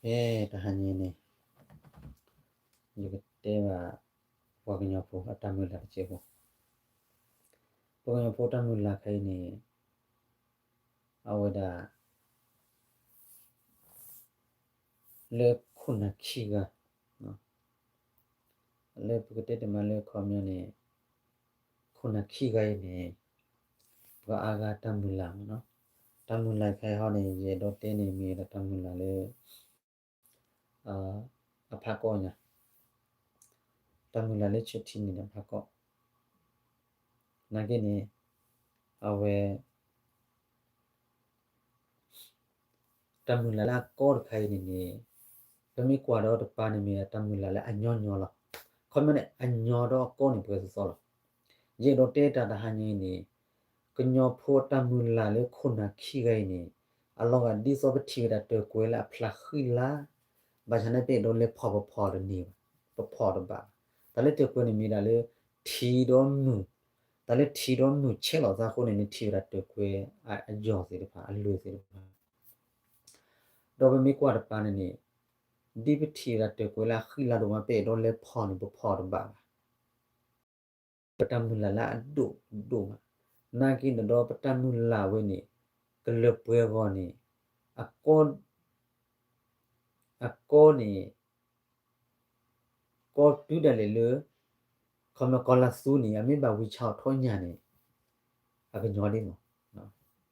ကဲ, တဟါညါန့ၣ် ယကတဲဘၣ် ပှၤကညီဖိအတၢ်မုၢ်လၢ်တစဲးဖိ, ပှၤကညီဖိတၢ်မုၢ်လၢ်ခဲအံၤန့ၣ် အဝဲဒၣ် လၢခိၣ်နၢ်ခံဂၤ, လၢပကတဲတမံၤလၢခီပညီန့ၣ် ခိၣ်နၢ်ခံဂၤအံၤန့ၣ် ပှၤအါဂၤတၢ်မုၢ်လၢ်မ့ၢ်နီၤ, တၢ်မုၢ်လၢ်ခဲအံၤဟီန့ၣ် ယအဲၣ်ဒိးတဲန့ၣ်မ့ၢ်ဝဲဒၣ်တၢ်မုၢ်လၢ်လၢ အဖးကီညါ, တၢ်မုၢ်လၢ်လၢဆၢထံန့ၣ်ဒီးဖးကီ, နာ်က့န့ၣ် အဝဲ တၢ်မုၢ်လၢ်လၢအကီတခါအံၤန့ၣ်န့ၣ် ပမ့ၢ်ကွၢ်ဒီးတပၤန့ၣ်မ့ၢ်တၢ်မုၢ်လၢ်လၢအညီညီလီၤ. ခီမ့ၢ်န့ၣ် အညီဒီးအကီန့ၣ် ပှဲၤသီသီလီၤ. ယအဲၣ်ဒိးတဲတၢ်တဟါညါအံၤန့ၣ် ကညီဖိအတၢ်မုၢ်လၢ်လၢခိၣ်နၢ်ခံဂၤအံၤန့ၣ် အလီၤဂာ်ဒ်သိးပထံၣ်ဝဲဒၣ်တၢၢ်ကွဲလၢအဖျါဃံလၤ, ဘၣ်ဆၣ်န့ၣ် ပအဲၣ်ဒိးလဲၤဖီၣ်ပဖီၣ်တန့ၢ်ဘၣ်, ပဖီၣ်တဘၣ်ဘၣ်. တၢ်လၢတၢၢ်ကွဲန့ၣ်မ့ၢ်ဒၣ်လၢ ထံဒီးမုၢ်, တၢ်လၢထံဒီးမုၢ်ဆဲးလိာ်သးအဃိန့ၣ် နထံၣ်ဝဲဒၣ်တၢၢ်ကွဲအယီၤသ့ၣ်တဖၣ် အလွဲၢ်သ့ၣ်တဖၣ် ဒီးပမ့ၢ်ကွၢ်တပၤန့ၣ်န့ၣ် ဒ်ပထံၣ်ဝဲဒၣ်တၢၢ်ကွဲလၢအဃံလၤဒိၣ်မး ပအဲၣ်ဒိးလဲၤဖီၣ်န့ၣ် ပဖီၣ်တဘၣ်ဘၣ်. ပတၢ်မုၢ်လၢ်လၢအဒိၣ်ဒိၣ်မး, နာ်က့န့ၣ်ဒီးပတၢ်မုၢ်လၢ်ဝဲန့ၣ် ကလၢပှဲၤဂီၢ်န့ၣ် အကီ အကီန့ၣ် ကီတုၤဒၣ်လဲာ်လၢ ခီမ့ၢ်ကီၤလၤသူန့ၣ် အမ့ၢ်ဘၣ်ဝံၤဆၣ်အီၤထီညၣ်န့ၣ် အကညီဒ်မး.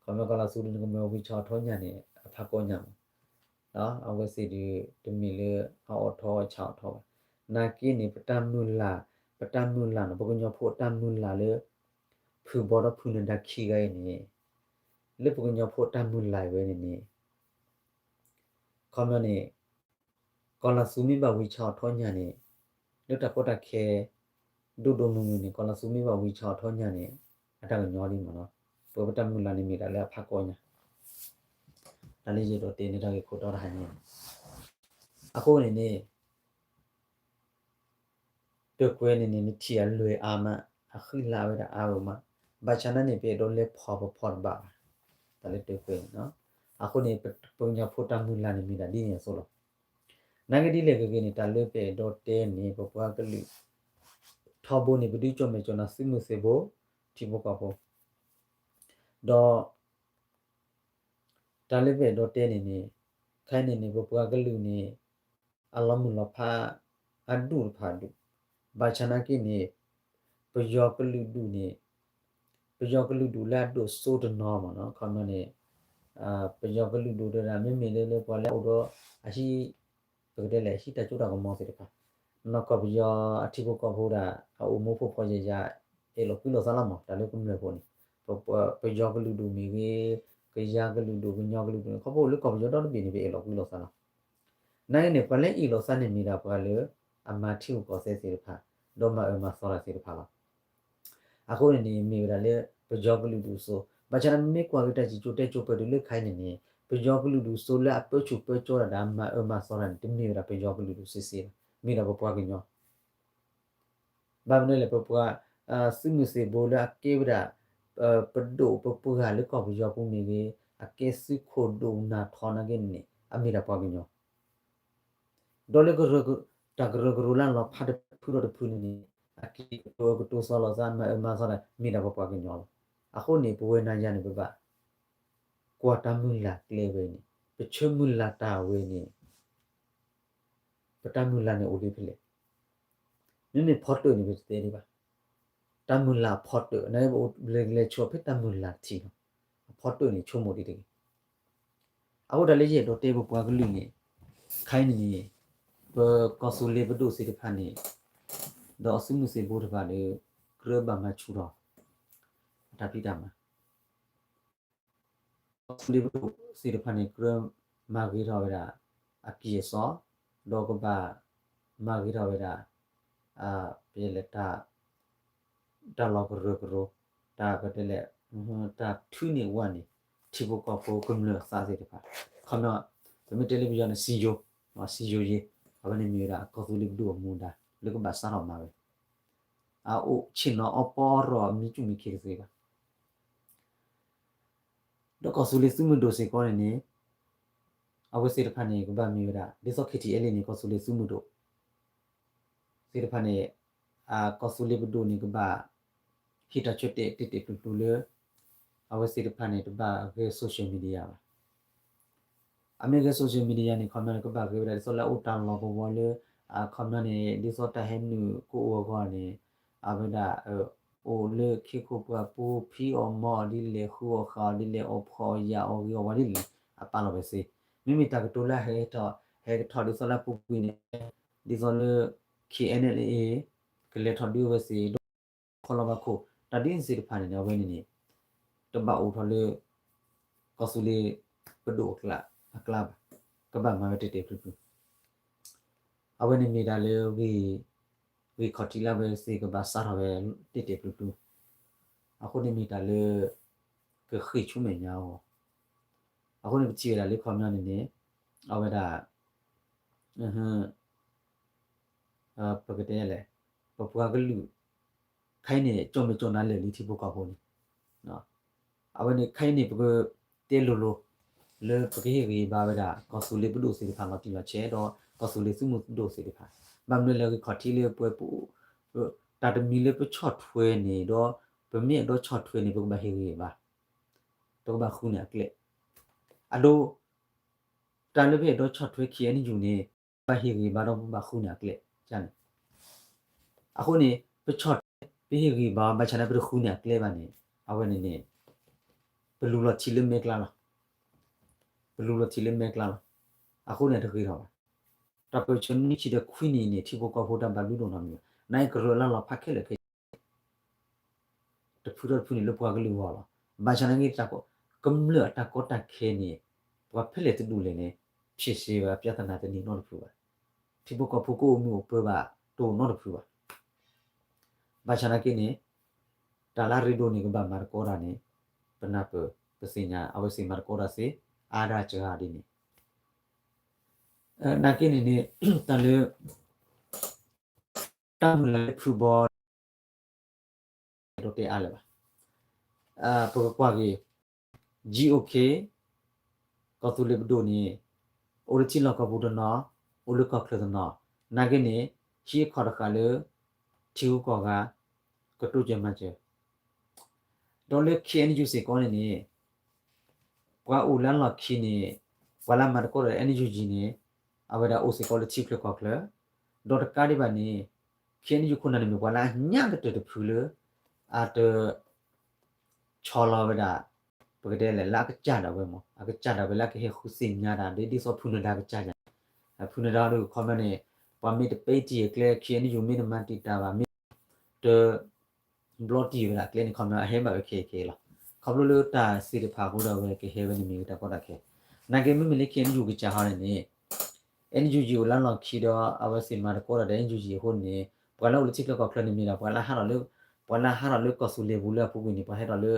ခီမ့ၢ်ကီၤလၤသူဒ်န့ၣ် ကမ့ၢ်ဝံၤဆၣ်အီၤထီညၣ်န့ၣ် အဖးကီညါမး. အဝဲသ့ၣ်ဒုး တမ့ၢ်လၢအအိၣ်ထီဆၣ်အီၤထီဘၣ်. နာ်က့န့ၣ် ပတၢ်မုၢ်လၢ်, ပတၢ်မုၢ်လၢ်န့ၣ် ပကညီဖိအတၢ်မုၢ်လၢ်လၢ ဖုဘီဒီးဖုနဒါခံဂၤအံၤန့ၣ် လၢပကညီဖိအတၢ်မုၢ်လၢ်ဝဲန့ၣ်န့ၣ် ခီမ့ၢ်န့ၣ် ကီၤလၤသူမ့ၢ်ဘၣ်ဝံၤဆၣ်အီၤထီညၣ်န့ၣ် လၢတၢ်ကီတၢ်ခဲ ဒိၣ်ဒိၣ်မုၢ်မုၢ်န့ၣ် ကီၤလၤသူမ့ၢ်ဘၣ်ဝံၤဆၣ်အီၤထီညၣ်န့ၣ် အတၢ်ကညီဒ်မးလီၤ. ပဝဲပတၢ်မုၢ်လၢ်န့ၣ်မ့ၢ်ဒၣ်လၢအဖးကီညါ, တၢ်လၢယအဲၣ်ဒိးတဲန့ၢ်တၢ်ဂ့ၢ်ခိၣ်တီတဟါညါန့ၣ်, အဃိန့ၣ်န့ၣ် တၢၢ်ကွဲန့ၣ်န့ၣ် နထံၣ်အလွဲၢ်အါမး, အဃံလၤဝဲဒၣ်အါမး, ဘၣ်ဆၣ်နာ်န့ၣ် ပအဲၣ်ဒိးလဲၤဖီၣ်ပဖီၣ်တဘၣ်ဘၣ်, တၢ်လၢတၢၢ်ကွဲန့ၣ်. အဃိန့ၣ် ပကညီဖိတၢ်မုၢ်လၢ်န့ၣ်မ့ၢ်ဒၣ်ဒ်န့ၣ်အသိးလီၤ. နာ်က့ဒ်လဲၣ်ဂ့ၤဂ့ၤန့ၣ် တၢ်လၢပအဲၣ်ဒိးတဲန့ၣ် ပပှၤကလုာ် ထီဘိန့ၣ် ပဒုးကၠီၣ်မဲာ်ကၠီၣ်နၢ်သုးမုၢ်သံၣ်ဘိ ထံဖိကီၢ်ဖိ ဒီး တၢ်လၢပအဲၣ်ဒိးတဲန့ၣ်န့ၣ် ခဲအံၤန့ၣ်န့ၣ် ပပှၤကလုာ်န့ၣ် အလီၤမုၢ်လီၤဖး အဒူၣ်တဖၣ်ဒူၣ်, ဘၣ်ဆၣ်နာ်က့န့ၣ် ပယီၤကလုာ်ဒူၣ်န့ၣ် ပယီၤကလုာ်ဒူၣ်လၢအဒိၣ်စိတနီၤမးနီၤ, ခီပညီန့ၣ် ပယီၤကလုာ်ဒူၣ်တဒၣ် မ့မ့ၢ်လၢလၢပှၤလၢအအိၣ်ဒီးအဟံၣ် ပကတဲလဲၣ် ဟံၣ်တၢ်စိတၢ်ကမီၤသ့ၣ်တဖၣ်, နီၢ်ကီၢ်ပယီၤအထံဖိကီၢ်ဖိဒၣ် အအိၣ်မူဖိဖီယယၤ အဲၣ်လီၤကွံလိာ်သးလီၤမး, တၢ်လၢကမျၢၢ်ဖိန့ၣ် ပယီၤကလုာ်ဒူၣ်မ့ၢ်ဂ့ၤ, ကယၤကလုာ်ဒူၣ် ကညီကလုာ်ဒူၣ်န့ၣ် ခီဖျိလၢကီၢ်ပယီၤဒီတဘ့ၣ်န့ၣ် ပအဲၣ်လီၤကွံလိာ်သးလီၤ. နာ်က့န့ၣ် ပှၤလၢအအဲၣ်လိာ်သးန့ၣ်မ့ၢ်ဒၣ်ပှၤလၢ အမၤထံရူၢ်ကီၢ်သဲးသ့ၣ်တဖၣ် ဒီးမၤအၢမၤသီတၢ်သ့ၣ်တဖၣ်လီၤ. အဃိန့ၣ်န့ၣ် မ့ၢ်ဝဲဒၣ်လၢ ပယီၤကလုာ်ဒူၣ်စိ, ဘၣ်ဆၣ်န့ၣ် မ့မ့ၢ်ကွၢ်က့ၤတၢ်စံၣ်စိၤတဲစိၤပှဲၤတုၤလၢခဲအံၤန့ၣ်န့ၣ် ပယီၤကလုာ်ဒူၣ်စိလၢအပၢဆူၣ်ပၢစိးတၢ်ဒီး အမၤအၢမၤသီတၢ်န့ၣ် တမ့ၢ်ဝဲဒၣ်ပယီၤကလုာ်ဒူၣ်စ့စ့ဘၣ်, မ့ၢ်ဒၣ်ပပှၤကညီ ဘၣ်မနုၤလဲၣ် ပပှၤ သုးမုၢ်သံၣ်ဘိလၢအကဲဝဲဒၣ် ပဒိၣ်ပပှၢ်လၢကီၢ်ပယီၤပူၤမ့ၢ်ဂ့ၤ, အကဲသုးခိၣ်ဒိၣ်နၢ်ထီနာ်က့န့ၣ် အမ့ၢ်ဒၣ်ပှၤကညီ, ဒီးလၢ တၢ်ကရၢကရိလၢအလီၤဖးတဖုဒီးတဖုန့ၣ်န့ၣ် အက့ၤကတိၤကတိၤသီလိာ်သး မၤအၢမၤသီတၢ် မ့ၢ်ဒၣ်ပပှၤကညီလီၤ. အဃိန့ၣ် ပဝဲနၤယၤန့ၣ် ပဘၣ် ကွၢ်တၢ်မုၢ်လၢ်ကျဲဝဲန့ၣ်, ပဆၢမုၢ်လၢ်တၢ်ဝဲန့ၣ် ပတၢ်မုၢ်လၢ်န့ၣ်အိၣ်လၢဖဲလဲၣ်. မ့မ့ၢ်ဖီတၢၣ်န့ၣ် ပတတဲဒံးဘၣ်. တၢ်မုၢ်လၢ်ဖီတၢၣ် နလဲၤလဲၤဆူဖဲတၢ်မုၢ်လၢ်တထံၣ်လီၤ. အဖီတၢၣ်န့ၣ် ဆိကမိၣ်ဒ်တဂ့ၤ. အဃိတၢ်လၢယအဲၣ်ဒိးတဲပပှၤကလုာ်န့ၣ် ခဲအံၤန့ၣ် ပကီၢ်သူလ့ၤပဒိၣ်သ့ၣ်တဖၣ်န့ၣ် ဒီးအသုးမုၢ်သံၣ်ဘိတဖၣ်ဒီး ကြၢးဘၣ်မၤဆူၣ်ထီၣ် အတၢ်ဖံးတၢ်မၤ ကီၢ်သူလ့ၤပဒိၣ်သ့ၣ်တဖၣ်န့ၣ် ကြၢးမၤဂ့ၤထီၣ်ဝဲဒၣ် အကံၢ်အစီ, ဒီးကဘၣ်မၤဂ့ၤထီၣ်ဝဲဒၣ် ပလဲၣ် တၢ်လီၢ်ကရၢကရိ, တၢ်ပတဲလဲၣ် တၢ်ထုးန့ၢ်ဝဲန့ၣ် ထံဖိကီၢ်ဖိကမျၢၢ်အသးသ့ၣ်တဖၣ်, ခီပညီ ပမ့ၢ်တဲလၢပယီၤန့ၣ် စံယိၤ, စံယိၤယ့, အဝဲန့ၣ်မ့ၢ်ဝဲဒၣ် ကီၢ်သူလ့ၤပဒိၣ်အမူဒါ လၢကဘၣ်စးထီၣ်မၤဝဲ အအိၣ်ဆ့ၣ်နီၤအီပီအရီၣ်မံဆူၣ်မံခ့တသ့ဘၣ်. ဒီးကီၢ်သူလ့ၤသုးမုၢ်ဒိၣ်စ့ၢ်ကီးန့ၣ်န့ၣ် အဝဲသ့ၣ်တဖၣ်န့ၣ် ကဘၣ်မ့ၢ်ဝဲဒၣ် ဒ်သိး KTLA န့ၣ် ကီၢ်သူလ့ၤသုးမုၢ်ဒိၣ် သ့ၣ်တဖၣ်န့ၣ် ကီၢ်သူလ့ၤပဒိၣ်န့ၣ် ကဘၣ်ဟ့ၣ်တၢ်ဆၢတဲာ်တဲာ်တဲာ်ဖျုးဖျုးလၢ အဝဲသ့ၣ်တဖၣ်န့ၣ် တဘၣ်ဂဲၤ social media ဘၣ်. အမ့ၢ်ဂဲၤ social media န့ၣ် ခီပညီန့ၣ် ကဘၣ်ဂဲၤဝဲဒၣ် ဒ်သိးလၢအအိၣ်တၢ်လီၢ်ကဝီၤလၢ အခီပညီန့ၣ် ဒ်သိးတၢ်ဟဲနုာ်ကအိၣ်အဂီၢ်န့ၣ် အဝဲဒၣ် အိၣ်လၢခ့ခိၣ်ပှၢ်ပူၤ ဖံးအီၣ်မၤအီၣ်ဒ်လဲၣ် ဃုအီၣ်ဃာ်အီၣ်ဒ်လဲၣ် အီၣ်ဖှီၣ်အီၣ်ယာ်အီၣ်ဂ့ၤအီၣ်ဝါဒ်လဲၣ်န့ၣ် အပာ်လီၤဝဲစ့. မ့မ့ၢ်တၢ်ကတိၤလၢဟဲထီၣ် ဟဲကထီၣ်ဒ်သိးလၢအပူၤကွံာ်န့ၣ် ဒ်သိးလၢ K N L A ကလဲၤထီၣ်ဒုးဝဲစ့ဒီး ခီလီၤဘၣ်ခိၣ် တၢ်ဒ်န့ၣ်သ့ၣ်တဖၣ်န့ၣ်န့ၣ် အဝဲန့ၣ်န့ၣ် တဘၣ်အိၣ်ထီၣ်လၢ ကီၢ်သူလ့ၤပဒိၣ်အကျါဘၣ်. ကဘၣ်မၤဝဲတဲာ်တဲာ်ဖျုးဖျုး အဝဲန့ၣ်မ့ၢ်တၢ်လၢ ဂ့ၢ်ခီၣ်ထံးလၢအဝဲသ့ၣ်ကဘၣ်စးထီၣ်ဝဲတဲာ်တဲာ်ဖျုးဖျုး. အဃိန့ၣ်မ့ၢ်တၢ်လၢ ကဃ့ၢ်ဆူမဲာ်ညါအဂီၢ်. အဃိန့ၣ်ပထံၣ်ဝဲဒၣ်လၢခီပညီန့ၣ်န့ၣ် အဝဲဒၣ် ပကတဲလဲၣ် ပပှၤကလုာ် ခဲအံၤန့ၣ် ကၠီၣ်မဲာ်ကၠီၣ်နါလၢာ်လံထံဖိကီၢ်ဖိန့ၣ် အဝဲန့ၣ်ခဲအံၤန့ၣ် ပကတဲလိၤလိၤ လၢပကဟ့ၣ်ဂံၢ်ဘါဝဲဒၣ် ကီၢ်သူလ့ၤပဒိၣ်သ့ၣ်တဖၣ်လီၤတံၢ်လီၤဆဲးဒီး ကီၢ်သူလ့ၤသုးမုၢ်ဒိၣ်သ့ၣ်တဖၣ် ဘၣ်မနုၤလၢဂ့ၢ်ခီၣ်ထံးလၢပှဲၤပူ တၢ်တမံၤလၢပဆီၣ်ထွဲန့ၣ်ဒီး ပမ့ၢ်အဲၣ်ဒိးဆီၣ်ထွဲန့ၣ် ပကဘၣ်ဟ့ၣ်ဂံၢ်ဘါ ပကဘၣ်ဃုန့ၢ်အကျဲ အဒိ တၢ်လၢပအဲၣ်ဒိးဆီၣ်ထွဲ K N U န့ၣ် ဘၣ်ဟ့ၣ်ဂံၢ်ဘါဒီးပဘၣ်ဃုန့ၢ်အကျဲန့ၣ်. အဃိန့ၣ် ပဆီၣ်ထွဲ ပဟ့ၣ်ဂံၢ်ဘါ ဘၣ်ဆၣ်န့ၣ် ပတဃုန့ၢ်အကျဲဘၣ်န့ၣ် အဝဲန့ၣ်န့ၣ် ပလူလီၤထံလၢမဲာ်ကျါလီၤ. ပလူလီၤထံလၢမဲာ်ကျါလီၤ. အဃိန့ၣ်တဂ့ၤထီၣ်ဘၣ်. တၢ်ပၢၢ်ဆၢနွံဆံဒီးခွံနံၣ်န့ၣ် ထံဖိကီၢ်ဖိတၢ်ဘၣ်ဘျုးဒိၣ်နီတမံၤဘၣ်. နာ်က့ကရၢလၢလီၤဖးခဲလၢာ်ခဲဆ့ တဖုထီၣ်တဖုန့ၣ်လၢပှၤကလုာ်အဂီၢ်လီၤ. ဘၣ်ဆၣ်နာ်က့တၢ်ကီ ကမျၢၢ်အတၢ်ကီတၢ်ခဲန့ၣ် ပှၤဖဲလဲၣ်တဒူၣ်လဲၣ်န့ၣ် ဖြေရှင်းဝဲ ပြဿနာ တန့ၢ်နီတဖုဘၣ်. ထံဖိကီၢ်ဖိကအိၣ်မုာ်အိၣ်ပၢၤဘၣ် တအိၣ်နီတဖုဘၣ်. ဘၣ်ဆၣ်နာ်က့န့ၣ် တၢ်လၢအရ့ဒိၣ်န့ၣ် ကဘၣ်မၤသကိးတၢ်န့ၣ် ပနၢ်ပၢၢ် ပသ့ၣ်ညါ အဝဲသ့ၣ်မၤသကိးတၢ်သ့ အါဒၣ်စှၤဒ်န့ၣ် နာ်က့န့ၣ်န့ၣ် တၢ်လၢ တၢ်မုၢ်လၢ်လၢဖုဘီ ဒီးတဲအါလၢၤဘၣ်. ပကကွၢ်က့ၤ G O K ကီၢ်သူလ့ၤပဒိၣ်န့ၣ် အိၣ်လၢထံလီၢ်ကီၢ်ပူၤတနီၤ အိၣ်လၢကီၢ်ချၢတနီၤ နာ်က့န့ၣ် ဟံၣ်အခီၣ်တဃာ်လၢ ထံဂုၤကီၢ်ဂၤ ကတိစၢၤမၤစၢၤ ဒီးလၢ K N U စ့ၢ်ကီးန့ၣ်န့ၣ် ပှၤအိၣ်လၢအလီၢ်ခံန့ၣ် ပှၤလၢမၤသကိးဒီး N U G န့ၣ် အဝဲဒၣ်အိၣ်စ့ၢ်ကီးလၢထံချၢကီၢ်ချၢ ဒီးတကးဒံးဘၣ်န့ၣ် K N U ခိၣ်နၢ်န့ၣ်မ့ၢ်ပှၤလၢအညါကတၢၢ်တဖုလၢ အတ ဆီလီၤဝဲဒၣ် ပကတဲလဲၣ် လၢအကစၢ်ဒၣ်ဝဲမး အကစၢ်ဒၣ်ဝဲလၢအကဟဲဃုသ့ၣ်ညါတၢ် ဒ်သိးဖုနဒါကစၢ်ယၤ ဖုနဒါဒုးခီပညီန့ၣ် ပှၤမ့ၢ်တပဲတံၢ်အကျဲ K N U မ့ၢ်တမၤတံာ်တာ်ဘၣ် မ့ၢ်တ ဘျီတံၢ်ဝဲဒၣ်ကျဲန့ၣ် ခီပညီအဟဲဘၣ်ဝဲခဲအံၤခဲအံၤလီၤ. ခီဖျိလၢတၢ်သ့ၣ်တဖၣ်အဃိဒီး အဝဲကဟဲဝဲန့ၣ်မ့ၢ်ဝဲတၢ်ကီတၢ်ခဲ နာ်က့မ့မ့ၢ်လၢ K N U ကစၢ်ဟီန့ၣ်န့ၣ် N U G အိၣ်လၢလီၢ်ခံဒီး အဝဲသ့ၣ်မၤသကိးတၢ်ဒီး N U G အဃိန့ၣ်န့ၣ် ပှၤလၢအိၣ်လၢထံချၢကီၢ်ချၢန့ၣ်မ့ၢ်ဒၣ် ပှၤ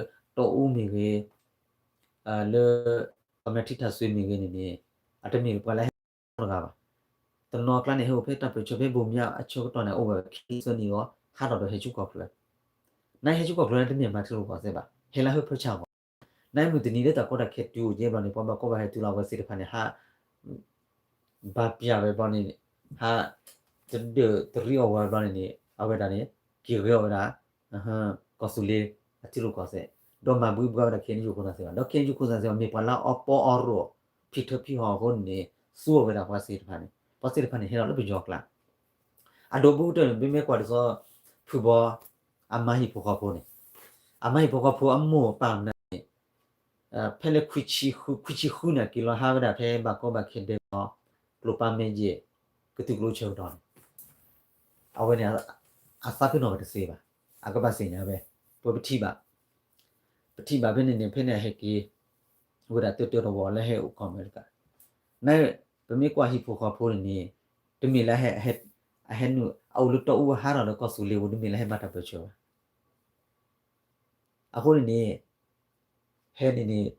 လၢဟးထီၣ်လၢ ပှၤလၢဟးထီၣ်လၢကီၢ်သူလ့ၤပူၤလၢအပူၤကွံာ်န့ၣ် ပှၤဟဲထီၣ်လၢတီအူမ့ၢ်ဂ့ၤ လၢ ခီပညီထံထၣ်စွ့မ့ၢ်ဂ့ၤန့ၣ်န့ၣ် အတမ့ၢ်ပှၤလၢဟဲထီၣ်တဂၤဘၣ်. တနီၤအကျါန့ၣ် ဟဲအိၣ်ဖဲတၢ်ပၢၢ်ဆၢဖဲဘိၣ်မၠါအဆၢကတီၢ်န့ၣ် အိၣ်ဝဲခံသၢနံၣ်အီၤ ဟးထီၣ်ဒီးဟဲဆူကီၢ်ချၢ နဟဲဆူကီၢ်ချၢန့ၣ် တမ့ၢ်မၤထံရူၢ်ကီၢ်သဲးဘၣ် ဟဲလၢဟၢဖၢဆၣ်အဂီၢ် နမုၢ်တနံၤလၢတၢ်ကီတၢ်ခဲတုၤအိၣ်ကဲဘျီန့ၣ် ပှၤဘၣ်ကီဘၣ်ခဲတုၤလီၤ အဝဲသ့ၣ်တဖၣ်န့ၣ် ဟး ဘၣ်ပျၢ်ဝဲဘျီန့ၣ် ဟး တဒၢးတရံးအီၣ်ဝဲဘျီန့ၣ်န့ၣ် အဝဲဒၣ်န့ၣ် က့ၤဂဲၤအီၣ်ဝဲဒၣ် ကီၢ်သူလ့ၤအထံရူၢ်ကီၢ်သဲး ဒီးမၤဘှံးဘှါဝဲဒၣ် K N U ခိၣ်နၢ်သ့ၣ်ဘၣ် ဒီး K N U ခိၣ်နၢ်သ့ၣ်ဘၣ် မ့ၢ်ပှၤလၢအအီၣ်ပီအီၣ်ရိၣ်ဖံးထၢဖံးဟီၣ်အဃိန့ၣ် သူအီၤဝဲဒၣ်ပှၤသ့ၣ်တဖၣ်န့ၣ် ပှၤသ့ၣ်တဖၣ်န့ၣ် ဟဲလီၤလၢပယီၤကျါ အဒိ ဘူးကတၢၢ်န့ၣ် ပမ့ၢ်ကွၢ်ဒ်သိး ဖုဘီ အမါဟံၣ်ဖိဃီဖိန့ၣ် အမါဟံၣ်ဖိဃီဖိအမိၢ်အပၢ်မနုၤန့ၣ် ဖဲလၢ ခွံဆံဃုန့ၣ် က့ၤလီၤဟးဝဲဒၣ်ဖဲဘၣ်ကီဘၣ်ခဲဒဲးလီၤ ကျိၤပၢ်မဲာ်ယဲၢ် ကသုးကျိၤဆၢကတီၢ်န့ၣ် အဝဲန့ၣ် အသးပ့ၤနီၣ်ဝဲတသ့ဘၣ် အကဘၣ်သ့ၣ်ညါဝဲ ပပထံၣ်ဘၣ် ပထံၣ်ဘၣ်ဖဲန့ၣ်န့ၣ် ဖဲန့ၣ်အဟဲက့ၤ ဝဲဒၣ်တၢတၢတဝီလၢဟဲအိၣ်ကီၢ်အမဲရကၤ န ပမ့ၢ်ကွၢ်ဟံၣ်ဖိဃီဖိန့ၣ်န့ၣ် တမ့ၢ်လၢ အဟဲနုာ် အအိၣ်လၢတီအူအဟးထီၣ်လၢကီၢ်သူလ့ၤပူၤ တမ့ၢ်လၢဟဲမၤတၢ်ပၢၢ်ဆၢဘၣ် အဃိန့ၣ်န့ၣ် ဟဲန့ၣ်န့ၣ်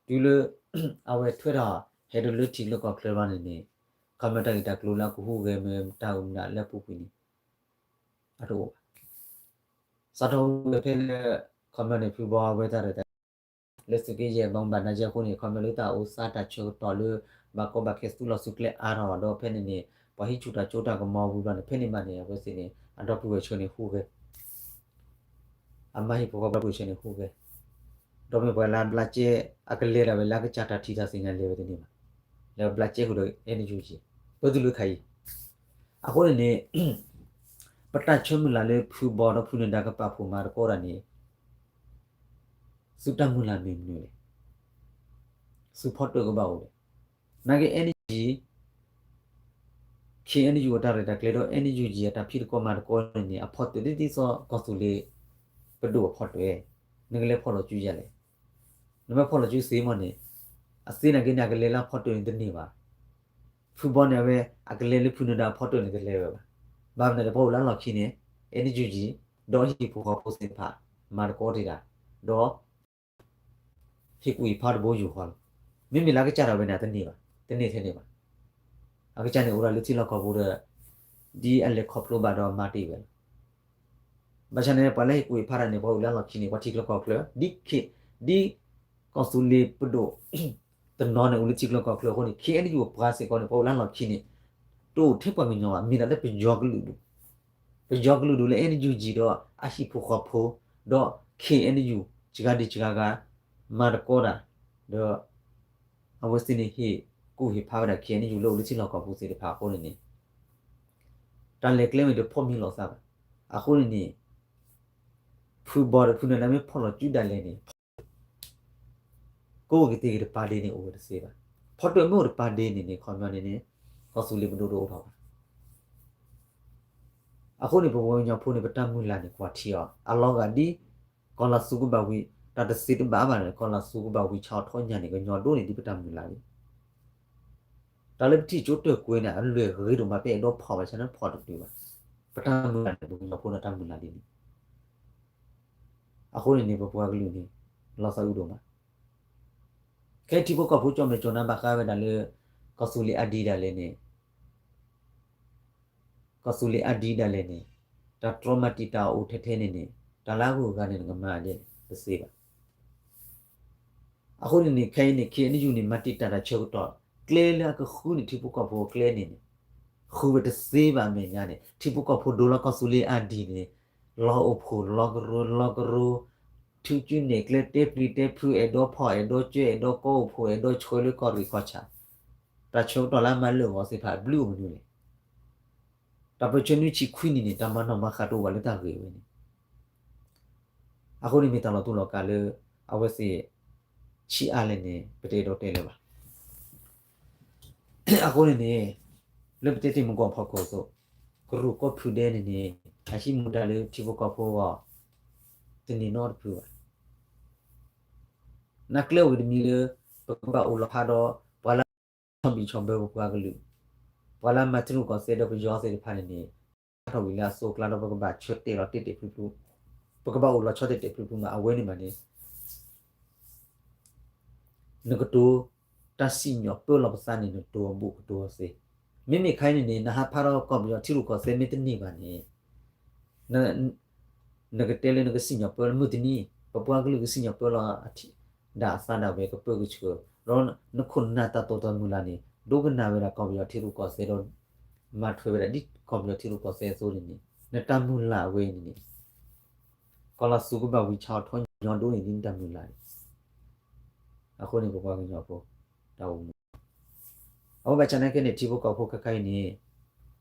တုၤလၢ အဝဲထွဲထီၣ် ဟဲဒိလၢထံလၢကီၢ်ချၢဘျီန့ၣ်န့ၣ် ခီပညီတၢ်ဂ့ၢ်တၢ်ကျိၤလၢအကဟူးဂဲၤမ့ၢ်တၢ်အုၣ်မနုၤလၢအပူၤကွံာ်န့ၣ် အတအိၣ်ဘၣ် စးထီၣ်ဝဲဖဲလၢ ခီပညီန့ၣ် ဖုဘီအဝဲသ့ၣ်ဒီး လၢသုးက့ယဲၢ်ဘီဘၣ်နၤယဲၢ်အဃိန့ၣ် ခီပညီလၢတၢ်အိၣ်သးတၢ်ဆၢကတီၢ်လၢ ဘၣ်ကီဘၣ်ခဲသူၣ်လီၤစုကျဲအါထီၣ်ဘၣ်ဒီး ဖဲန့ၣ်န့ၣ် ပှၤဟံးဆူၣ်တၢ်စိတၢ်ကမီၤဝံၤဘျီန့ၣ် ဖဲန့ၣ်မးန့ၣ် အဝဲသ့ၣ်န့ၣ် အဒီပုၢ်ဝဲၢ်ဆၢန့ၣ်ဟူးဂဲၤ အမါဟံၣ်ဖိဃီဖိအဒီပုၢ်ဝဲၢ်ဆၢန့ၣ်ဟူးဂဲၤ ဒီးမ့ၢ်ပှၤလၢအဘျးကဲ အကလဲၤဒၣ်ဝဲလၢအကစၢ်တၢ်ထံၣ်တၢ်သ့ၣ်ညါလဲၤဝဲတန့ၢ်ဘၣ် လၢအဘျးကဲဃုာ်ဒီး NUG ပၢသုလၢခါအံၤ အဃိန့ၣ်န့ၣ် ပတၢ်ဆၢမုၢ်လၢ်လၢဖုဘီဒီးဖုနၢၤဒါကပာ်ဖှိၣ်မၤသကိးတၢ်န့ၣ် သုတၢ်မုၢ်လၢ်မ့ၢ်မနုၤလဲၣ် သုဖီတၢၣ်ကဘၣ်အိၣ်လဲၣ် နာ်က့ NUG KNU အတၢ်ရဲၣ်တၢ်ကျဲၤဒီး NUG အတၢ်ဖံးသကိးမၤသကိးန့ၣ်န့ၣ် အဖီတၢၣ်ဒ်သိးကီၢ်သူလ့ၤပဒိၣ်အဖီတၢၣ် နကလဲၤဖီၣ်လီၤစုယၤလဲၣ် နမ့ၢ်ဖီၣ်လီၤစုသ့မ့ၢ်န့ၣ် အသ့နာ်က့န့ၣ် အကလဲၤလၢအဖီတၢၣ်န့ၣ်တန့ၢ်ဘၣ် ဖုဘီန့ၣ်အဝဲ အကလဲၤလၢဖုနၢၤဒါအဖီတၢၣ်န့ၣ်တလဲၤဝဲဘၣ် ဘၣ်မနုၤလဲၣ် ပှၤအိၣ်လၢအလီၢ်ခံန့ၣ် NUG ဒီးဟံၣ်ဖိဃီဖိသ့ၣ်တဖၣ် မၤသကိးတ့ၢ်တၢ် ဒီး ဟ့ၣ်ကူၣ်ဟ့ၣ်ဖးတဘိယူၢ်ဃီလီၤ မ့မ့ၢ်လၢအကစၢ်ဒၣ်ဝဲန့ၣ် အတန့ၢ်ဘၣ် တန့ၢ်ထဲန့ၣ်ဘၣ် အကစၢ်န့ၣ်အိၣ်ဒၣ်လၢထံလီၢ်ကီၢ်ပူၤဒီး ဒ်အလဲၤခီဖျိဘၣ်ဒီးမၤတ့ၢ်ဝဲလီၤ ဘၣ်ဆၣ်န့ၣ် ပှၤလၢဟ့ၣ်ကူၣ်ဟ့ၣ်ဖးတၢ်န့ၣ် ပှၤအိၣ်လၢအလီၢ်ခံန့ၣ် ပှၤထံချၢကီၢ်ချၢ ဒ် ဒ်ကီၢ်သူလ့ၤပဒိၣ် တနီၤန့ၣ် အိၣ်လၢထံချၢကီၢ်ချၢအဃိန့ၣ် KNU ပှၤစ့ၢ်ကီးန့ၣ် ပှၤအိၣ်လၢအလီၢ်ခံန့ၣ် တအိၣ်ထဲပှၤကညီဘၣ် မ့ၢ်ဒၣ်လၢပယီၤကလုာ်ဒူၣ် ပယီၤကလုာ်ဒူၣ်လၢ NUG ဒီးအဟံၣ်ဖိဃီဖိ ဒီး KNU စှၤဒံးစှၤဂၤ မၤသကိးတၢ် ဒီး အဝဲသ့ၣ်န့ၣ်ဟ့ၣ်ကူၣ်ဟ့ၣ်ဖးဝဲဒၣ် KNU လၢအိၣ်လၢထံလီၢ်ကီၢ်ပူၤသ့ၣ်တဖၣ်အဃိန့ၣ်န့ၣ် တၢ်လဲၤကျဲမ့ၢ်တဖီၣ်မံလီၤသးဘၣ် အဃိန့ၣ်န့ၣ် ဖုဘီဒီးဖုနၢၤဒါမ့ၢ်ဖီၣ်လီၤစုဒၣ်လဲာ်န့ၣ် ကိးဂ့ၤတ့ၢ်ဂ့ၤတပၤဒ့န့ၣ်အိၣ်ဝဲတသ့ဘၣ် ဖီတၢၣ်မ့ၢ်အိၣ်တပၤဒ့န့ၣ်န့ၣ် ခီပညီန့ၣ်န့ၣ် ကီၢ်သူလ့ၤပဒိၣ်တအိၣ်ထီၣ်ဘၣ် အဃိန့ၣ် ပပှၤကညီဖိန့ၣ် ပတၢ်မုၢ်လၢ်န့ၣ် ကွၢ်ထံအီၤ အလီၤဂာ်ဒ် ကီၢ်လၤသူကဘၣ်ဝံၤ တၢ်တသ့တဘၣ်ဘၣ်န့ၣ် ကီၢ်လၤသူကဘၣ်ဝံၤဆါအီၤထီၣ်ညါန့ၣ် ကညီဒိၣ်န့ၢ်ဒံးပတၢ်မုၢ်လၢ်လံ တၢ်လၢပထံၣ်ကၠိတၢၢ်ကွဲန့ၣ် အလွဲၢ်ဂ့ၤဒိၣ်မး ပအဲၣ်ဒိးဖီၣ်ဘၣ်ဆၣ်န့ၣ်ဖီၣ်တတုၤဘၣ် ပတၢ်မုၢ်လၢ်န့ၣ် ပကညီဖိန့ၣ်တၢ်မုၢ်လၢ်ဒ်န့ၣ် အဃိန့ၣ်န့ၣ် ပပှၤကလုာ်န့ၣ် လီၤသးအုးဒိၣ်မး ခဲအံၤထံဖိကီၢ်ဖိကၠီၣ်မဲာ်ကၠီၣ်နါဘၣ်ဃးဝဲဒၣ်လၢ ကီၢ်သူလ့ၤအါဒံးဒၣ်လဲာ်န့ၣ် ကီၢ်သူလ့ၤအါဒံးဒၣ်လဲာ်န့ၣ် တၢ်တြီမၤတံာ်တာ်အအိၣ်ထဲထဲန့ၣ်န့ၣ် တၢ်လၢအဂုၤအဂၤန့ၣ် နကမၤဒ်လဲၣ်တသ့ဘၣ် အဃိန့ၣ်န့ၣ် ခဲအံၤန့ၣ် KNU န့ၣ် မၤတံာ်တာ်တၢ်ဆၢကတီၢ် ကျဲလၢအကဃုန့ၢ်ထံဖိကီၢ်ဖိအကျဲန့ၣ်န့ၣ် ဃုဝဲတသ့ဘၣ်အမဲာ်ညါန့ၣ် ထံဖိကီၢ်ဖိဒိလီၤကီၢ်သူလ့ၤအါဒံးန့ၣ် လီၤအိၣ်ဖှိၣ်လီၤကရိလီၤကရိ ထုကၠူနဲၣ်ကျဲတဲပျံၤတဲဖုး အဲၣ်ဒိးဖီၣ် အဲၣ်ဒိးကၢ အဲၣ်ဒိးကီအိၣ်ဖှိၣ် အဲၣ်ဒိးဆှၢလၢကီၢ်ရ့ၣ်ကီၢ်ဆၣ် တၢ်ဆၢကတီၢ်လၢအမၤလၢာ်ဂီၤသ့ၣ်တဖၣ် ဘျုးအိၣ်မနုၤလဲၣ် တၢ်ပၢၢ်ဆၢနွံဆံခွံနံၣ်န့ၣ် တၢ်မၤနီၣ်မၤဃါတအိၣ်ဘၣ်လၢတၢ်ဂ့ၢ်ဝဲန့ၣ် အဃိန့ၣ်မ့ၢ်တၢ်လီၤတူာ်လီၤကာ်လၢ အဝဲသ့ၣ် ဆံးအါလဲၣ်န့ၣ် ပတအဲၣ်ဒိးတဲလၢၤဘၣ်. အဃိန့ၣ်န့ၣ် လၢပတဲတ့ၢ်မူကီၢ်ဖီခိၣ်အသိး ကရူၢ်ကီၢ်ဖုဒဲန့ၣ်န့ၣ် အဟံးမူဒါလၢထံဖိကီၢ်ဖိအဂီၢ် တန့ၢ်နီတဖုဘၣ်. နကျဲအိၣ်ဂ့ၤတမံၤလၢ ပကဘၣ်အိၣ်လီၤဖးဒီး ပှၤလၢ ဆီၣ်ဘံၣ်ဆီၣ်ဘၢပပှၤကလုာ်, ပှၤလၢမၤထံရူၢ်ကီၢ်သဲးဒီးပယီၤသ့ၣ်တဖၣ်န့ၣ်န့ၣ် ဟးထီၣ်ဝံၤလၢအစိၤအကျါဒီး ပကဘၣ်ဆၢတဲာ်လီၤတဲာ်တဲာ်ဖျုးဖျုး, ပကဘၣ်အိၣ်လီၤဆီတဲာ်တဲာ်ဖျုးဖျုးမး အဝဲန့ၣ်မးန့ၣ် နကတိၤ တၢ်စံၣ်ညီၣ်ပၢလီၤပသးန့ၣ် နတိၤအဘူးကတိၤအီၤသ့. မ့မ့ၢ်ခါအံၤန့ၣ်န့ၣ် နဟးဖးထီၣ်ကီၢ်ပယီၤထံရူၢ်ကီၢ်သဲးမ့ၢ်တန့ၢ်ဘၣ်န့ၣ် နကတဲလၢနကစံၣ်ညီၣ်ပၢလီၤမုၢ်တနံၤ, ပပှၤကလုာ်ကစံၣ်ညီၣ်ပၢလီၤအထံ ဒၣ်အသးဒၣ်ဝဲကပၢကဆှၢ, ဒီးနခိၣ်နၢ်တၢ်တိာ်တၢ်မုၢ်လၢ်န့ၣ် ဒိကနၣ်ဝဲဒၣ်ကီၢ်ပယီၤထံရူၢ်ကီၢ်သဲးဒီး မၤထွဲဝဲဒၣ်ဒ်ကီၢ်ပယီၤထံရူၢ်ကီၢ်သဲးအသိးန့ၣ်န့ၣ် နတၢ်မုၢ်လၢ်အဝဲအံၤန့ၣ်န့ၣ် ကီၢ်လီၤသူကဘၣ်ဝံၤဆါအီၤထီၣ်ညီဒိၣ်န့ၢ်ဒ်နတၢ်မုၢ်လၢ်န့ၣ် အဃိန့ၣ် ပပှၤကညီဖိ တၢ်အိၣ်မူ အဝဲဘၣ်ဆၣ်နာ်က့န့ၣ် ထံဖိကီၢ်ဖိခဲခါအံၤန့ၣ်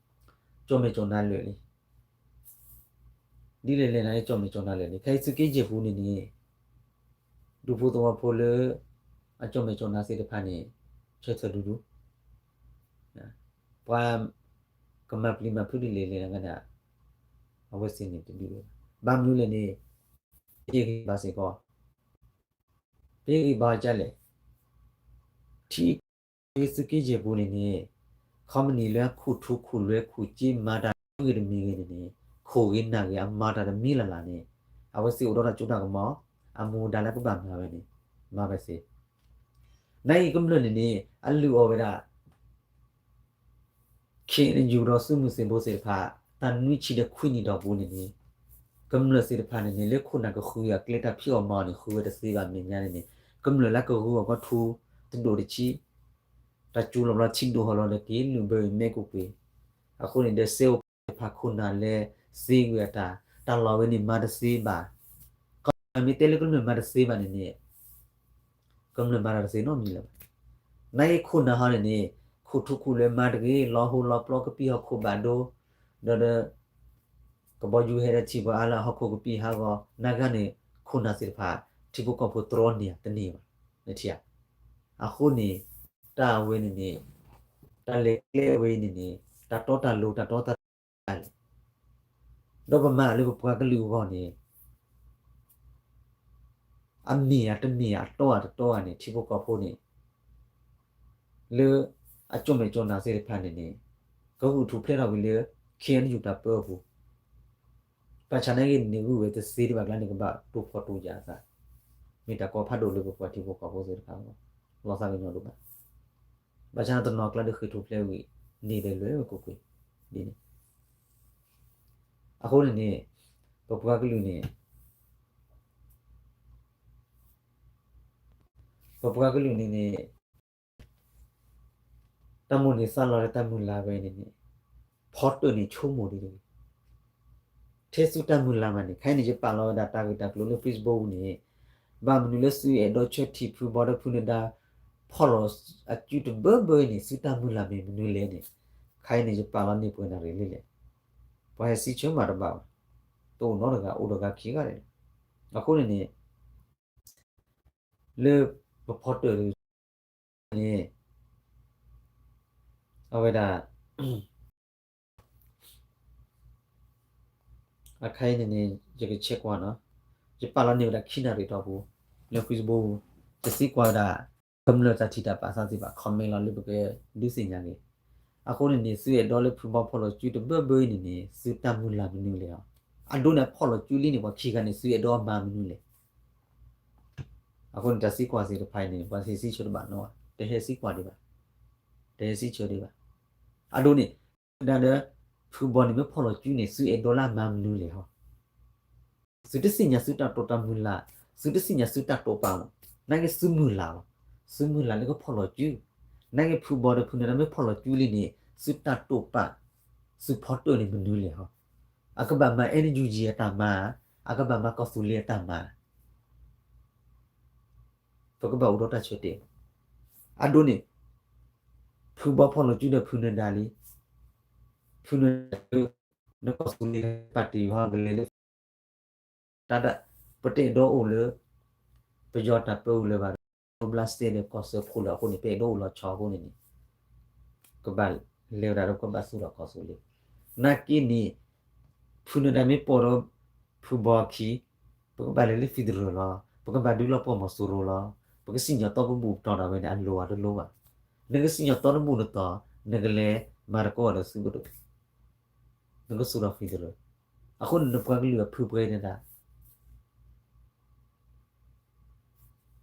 ကၠီၣ်မဲာ်ကၠီၣ်နါလၢာ်လံ. ဒ်လဲၣ်လဲၣ်န့ၣ် ကၠီၣ်မဲာ်ကၠီၣ်နါလၢာ်လံ. ခဲအံၤသုးက့ယဲၢ်ပူၤန့ၣ်န့ၣ် ဒူဖိသဝီဖိလၢ အကၠီၣ်မဲာ်ကၠီၣ်နါသ့ၣ်တဖၣ်န့ၣ် ဆၢထၢၣ်ဒူဒူ ပှၤကမၤပျံၤမၤဖုးဒ်လဲၣ်လဲၣ်န့ၣ် အဝဲသ့ၣ်န့ၣ်တဒူၣ်လၢၤဘၣ်. ဘၣ်မနုၤလဲၣ်န့ၣ် ပဟ့ၣ်ဂံၢ်ဘါစ့ၢ်ကီး ပဟ့ၣ်ဂံၢ်ဘါဒ်လဲၣ်, ထံသုးက့ယဲၢ်ပူၤန့ၣ်န့ၣ် ခီပနံၣ်လၢခူၣ်ထူခူၣ်လွဲခူၣ်စ့မၤတၢ်မ့ၢ်ဂ့ၤတမံၤဂ့ၤန့ၣ်န့ၣ် ခိၣ်ဂ့ၤနၢ်ဂ့ၤ အမၤတၢ်တမံၤလၢ်လၢ်န့ၣ် အဝဲသ့ၣ်အိၣ်ဒီးတၢ်စိတၢ်ကမီၤ အမူဒါလၢကဘၣ်မၤဝဲန့ၣ် မၤဝဲသ့. နအံၤကမျၢၢ်န့ၣ်န့ၣ် အလုၢ်အီၣ်ဝဲဒၣ် ခ့ၣ်ယူၣ်ဒီးသုးမုၢ်သံၣ်ဘိသ့ၣ်တဖၣ် တၢ်နွံဆံဒီးခွံနံၣ်တီၢ်ပူၤန့ၣ်န့ၣ် ကမျၢၢ်သ့ၣ်တဖၣ်န့ၣ်န့ၣ် လၢခိၣ်နၢ်ကဃုအီၤအကျဲတၢ်ဖံးအီၣ်မၤအီၣ်န့ၣ် ဃုဝဲတသ့ဘၣ်မဲာ်ညါန့ၣ်န့ၣ် ကမျၢၢ်လၢကဂုၤအီၤကီၢ်ထူ တဒိၣ်တဆံ တၢ်စူၤလီၤဘျီထံဒိၣ်ဟီၣ်လီၤဒီးက့ၤလုၢ်ဘၢအမဲာ်ကွ့ၢ်ကွ့ၢ်, အဃိန့ၣ်ဒီးစ့အိၣ်တဖၣ်ခိၣ်နၢ်လဲၤသ့ကွံာ်အတၢ်, တၢ်လီၢ်ဝဲန့ၣ်မၤတသ့ဘၣ်, ကမ့ၢ်တဲလၢကမျၢၢ်မၤတသ့ဘၣ်န့ၣ်န့ၣ် ကမျၢၢ်မၤတၢ်တသ့နီတမံၤလၢၤဘၣ်. နာ်က့ခိၣ်နၢ်ဟီန့ၣ်န့ၣ် ခိၣ်ထူခိၣ်လဲၤမၤတဂ့ၤ, လီၤဟိလီၤပျီကပံာ်ဟီၣ်ခိၣ်ဘၣ်ဒိ, ဒီးဒီး ကဘီယူၤဟဲဒီးထံၣ်ပှၤအါလၢအဟီၣ်ခိၣ်ကပံာ်ဟးဂီၤ, နာ်က့န့ၣ် ခိၣ်နၢ်သ့ၣ်တဖၣ် ထံဖိကီၢ်ဖိတြီန့ၢ်တန့ၢ်ဘၣ်, နထံၣ်ဧါ. အဃိန့ၣ် တၢ်ဝဲန့ၣ်န့ၣ် တၢ်လဲၤကျဲဝဲအံၤန့ၣ်န့ၣ် တၢ်တီတၢ်လိၤ တၢ်တီတၢ်လိၤလဲၣ်. ဒီးပမၤလၢပပှၤကလုာ်အဂီၢ်န့ၣ် အမ့ၢ်ဧါတမ့ၢ်ဧါ အတီဧါတတီဧါန့ၣ် ထံဖိကီၢ်ဖိန့ၣ် လၢအကၠီၣ်မဲာ်ကၠီၣ်နၢ်သ့ၣ်တဖၣ်န့ၣ်န့ၣ် ကဂုာ်ထူၣ်ဖျဲးထီၣ်ဝံၤလၢ ခ့ၣ်အဲၣ်ယူၣ် တၢ်ပၢအပူၤ, ဘၣ်ဆၣ်နာ်က့န့ၣ် ဂုာ်ဝဲတသ့ဒံးဘၣ်ကျါန့ၣ် ကဘၣ်တိၢ်ဖှီၣ်တိၢ်ယာ်အသး, မ့ၢ်တၢ်ကီဖးဒိၣ်လၢပပှၤထံဖိကီၢ်ဖိသ့ၣ်တဖၣ်အဂီၢ်, လီၤသးကညီၤဒိၣ်မး. ဘၣ်ဆၣ်တနီၤကျါဒီးဃ့ၢ်ထူၣ်ဖျဲးဝံၤ န့ၢ်ဒဲးလွဲၢ်ဝဲကွ့ၢ်ကွ့ၢ်ဒ်န့ၣ်. အဃိန့ၣ်န့ၣ် ပပှၤကလုာ်န့ၣ် ပပှၤကလုာ်န့ၣ်န့ၣ် တၢ်မိၣ်န့ၢ်သးလီၤလၢတၢ်မုၢ်လၢ်ဝဲန့ၣ်န့ၣ် ဖီတၢၣ်န့ၣ်ဆိကမိၣ်ဒ်တဂ့ၤ. ထဲသုတၢ်မုၢ်လၢ်မးန့ၣ် ခဲအံၤန့ၣ် ယပာ်လီၤဝဲဒၣ်တၢ်ဂ့ၢ်တၢ်ကျိၤလၢ Facebook န့ၣ် ဘၣ်မနုၤလၢသုအဲၣ်ဒိးဆၢထံၣ်ဖုဘီဒီးဖုနဒါ ဖီၣ်လီၤအစုတဘၢဘၢအံၤန့ၣ် သုတၢ်မုၢ်လၢ်မ့ၢ်မနုၤလဲၣ်န့ၣ် ခဲအံၤန့ၣ် ယပာ်လီၤန့ၢ်ပှဲၤနၣ်ရံၣ်လံလဲၣ်. ပှၤဟဲစံးဆၢမးတဘၣ်ဘၣ်, တအိၣ်နီတဂၤ အိၣ်ဒီးဂၤခံဂၤဒဲးလီၤ. အဃိန့ၣ်န့ၣ် လၢပဖီတၢၣ်န့ၣ် အဝဲဒၣ် အခါအံၤန့ၣ်န့ၣ် ယကဆဲးကွၢ်နီၤ, ယပာ်လီၤန့ၢ်ဝဲဒၣ်ခံနၣ်ရံၣ်တီၢ်ပူၤ လၢ Facebook ပူၤ, ယသံကွၢ်ဝဲဒၣ် ကမျၢၢ်တၢ်ထံၣ်တၢ်ပာ်သးသ့ၣ်တဖၣ် comment လီၤလၢပကဒုးသ့ၣ်ညါက့ၤ. အဃိန့ၣ်န့ၣ် သုအဲၣ်ဒိးလၢဖုဘီဖီၣ်လီၤစုတဘၢဘၢအံၤန့ၣ်န့ၣ် သုတၢ်မုၢ်လၢ်မနုၤလဲၣ်အီၤ. အဒိန့ၣ် အဖီၣ်လီၤစုလံန့ၣ် ပှၤခံဂၤန့ၣ် သုအဲၣ်ဒိးအမၤမနုၤလဲၣ်. အဃိန့ၣ် တၢ်သံကွၢ်သ့ၣ်တဖၣ်အံၤန့ၣ် ပှၤဟဲစံးဆၢတဘၣ်နီၤ, တဟဲစံးကွၢ်ဒံးဘၣ်, တဟဲစံးဆၢဒံးဘၣ်. အဒိန့ၣ် ဒၣ်ဒီး ဖုဘီန့ၣ် မ့ၢ်ဖီၣ်လီၤစုန့ၣ် သုအဲၣ်ဒိးလၢအမၤမနုၤလဲၣ်ဟီ. သုတသ့ၣ်ညါသုတၢ်တိာ်တၢ်မုၢ်လၢ်, သုတသ့ၣ်ညါသုတၢ်တိာ်ပာ်မး, နာ်က့သုမုၢ်လၢ်လီၤ. သုမုၢ်လၢ်လၢကဖီၣ်လီၤစု, နာ်က့ဖုဘီဒီးဖုနဒါမ့ၢ်ဖီၣ်လီၤစုလံန့ၣ် သုတၢ်တိာ်ပာ် သုဖီတၢၣ်န့ၣ်မနုၤလဲၣ်ဟီ. အကဘၣ်မၤ NUG အတၢ်မၤ, အကဘၣ်မၤကီၢ်သူလ့ၤအတၢ်မၤ ပကဘၣ်အိၣ်ဒီးတၢ်ဆၢတဲာ်. အဒိန့ၣ် ဖုဘီဖီၣ်လီၤစုဒီးဖုနဒါလံ, ဖုနဒါလၢ နကီၢ်သူလ့ၤပာ်တ့ၢ်ဟီကလဲၤလၢ တၢ်ဒၣ် ပတအဲၣ်ဒိးအိၣ်လၢ ပယီၤတၢ်ပၢအူလၢၤဘၣ်ဒီး ဘျါစဲဒီးကီၢ်စၢဖှိၣ်လၢအဃိန့ၣ် ပအဲၣ်ဒိးအိၣ်လီၤဆီအဃိန့ၣ်န့ၣ် ကဘၣ်လဲၤဝဲဒၣ်ဒီးကဘၣ်သူၣ်ထီၣ်ကီၢ်သူလ့ၤ. နာ်က့န့ၣ် ဖုနဒါမ့ၢ်ပိာ်ဒီး ဖုဘီအခံ ပကဘၣ်လဲၤလၢ federal လီၤ, ပကဘၣ်ဒုးလီၤပှီၢ်မီၤစိရိၤလီၤ, ပကစံၣ်ညီၣ်တီပဘူၣ်ပတီၢ်ဒၣ်ဝဲန့ၣ် အလိၤဧါတလိၤဘၣ်. နကစံၣ်ညီၣ်တီတဘူၣ်နတီၢ် နကလဲၤမၤသကိးဒီးသုးပဒိၣ်, နကသူၣ်ထီၣ် federal. အဃိန့ၣ် နပှၤကလုာ်အဖုပှဲၤန့ၣ်ဒၣ်